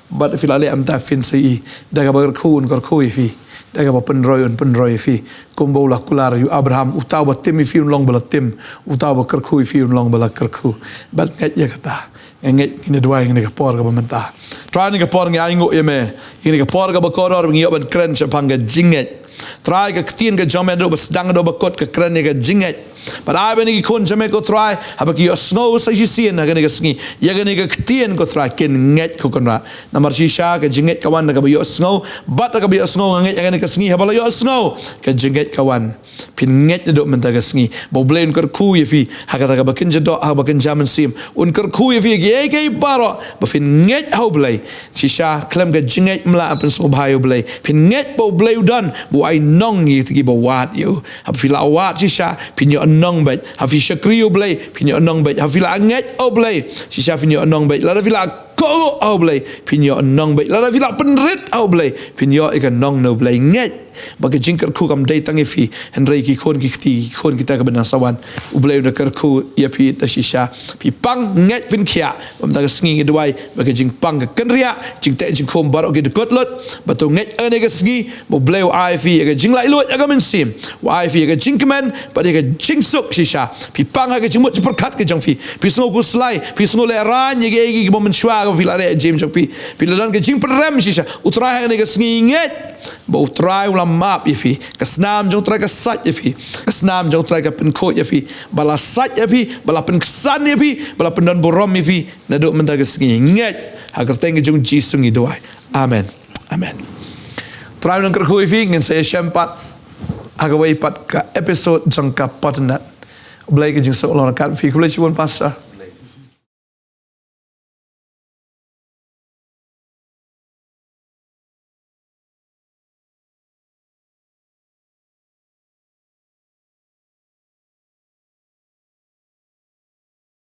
Bad phi la leh mynta phin sa ïohi, da kaba kyrkhu un kyrkhu ïa phi, da kaba pynroi un pynroi ïa phi. Kumba u la kular ïa u Abraham, uta uba tim ïa phi un long ba la tim, uta uba kyrkhu ïa phi un long ba la kyrkhu. Bad ngeit ïa kata. Nga ngeit ngin ïa duwai ha kane ka por kaba mynta. Trai, ha kane ka por ngi ainguh ïa me. Ha kane ka por kaba kordor ngi ïoh ban kren shaphang ka jingngeit. Trai, ka ktien ka jong me naduh ba sdang haduh ba kut ka kren ïa ka jingngeit. Bad ai ba ïa kine ki khun jong me ko Trai, haba ki ïohsngew sa shisien ha kane ka sngi ïa kane ka ktien ko Trai, kin ngeit ko Kynrad. Namar shisha ka jingngeit ka wan da kaba ïohsngew, bad da kaba ïohsngew nga ngeit ha kane ka sngi, haba la ïohsngew ka jingngeit ka wan. Phin ngeit naduh mynta ka sngi ba U Blei un kyrkhu ïa phi ha kata kaba kin jadoh, ha kaba kin jia mynsiem. Un kyrkhu ïa phi ha kiei kiei baroh ba phin ngeit ha U Blei. Shisha khlem ka jingngeit ym lah ban pynsngewbha ïa U Blei. Phin ngeit ba U Blei u don, ba u ai nong ïa kito kiba wad ïa u. Haba phi la wad shisha phin ïoh nong beit. Haba phi shakri ïa U Blei phin ïoh nong beit. Haba phi la ngeit ha U Blei shisha phin ïoh nong beit. Lada phi la kohnguh ha U Blei phin ïoh nong beit. Lada phi la pynrit ha U Blei phin ïoh ïa ka nong na U Blei. Ngeit ba ka jingkyrkhu kam dei tang ïa phi, hynrei ki khun ki kti, ki khun kita kiba nang sa wan, U Blei un da kyrkhu ïa phi da shisha. Phi pang, ngeit, phin khiah. Ba mynta ka sngi ngi duwai ba ka jingpang ka kynriah, jingteh jingkhum baroh ki da kut lut. Bad to ngeit ha kane ka sngi ba U Blei u ai phi ïa ka jinglaitluid ha ka mynsiem, u ai phi ïa ka jingkmen bad ïa ka jingsuk shisha. Phi pang ha ka jingmut jingpyrkhat ka jong phi, phi sngew khuslai, phi sngew lehraiñ ïa kiei kiei kiba mynshuwa kaba phi la leh ha jingim jong phi. Phi la don ka jingpynrem shisha. U Trai, ha kane ka sngi ngeit ba U Trai u la map ïa phi. Ka snam jong U Trai ka sait ïa phi. Ka snam jong U Trai ka pynkhuid ïa phi. Ba la sait ïa phi, ba la pynksan ïa phi, ba la pyndonburom ïa phi naduh mynta ka sngi. Ngeit, ha ka kyrteng ka jong U Jisu ngi duwai. Amen. Amen. U Trai un kyrkhu ïa phi. Ngin sa ïashem pat ha kawei pat ka episode jong ka Paternoster. U Blei ka jingsuk long ryngkat bad phi. Khublei shibun Pastor.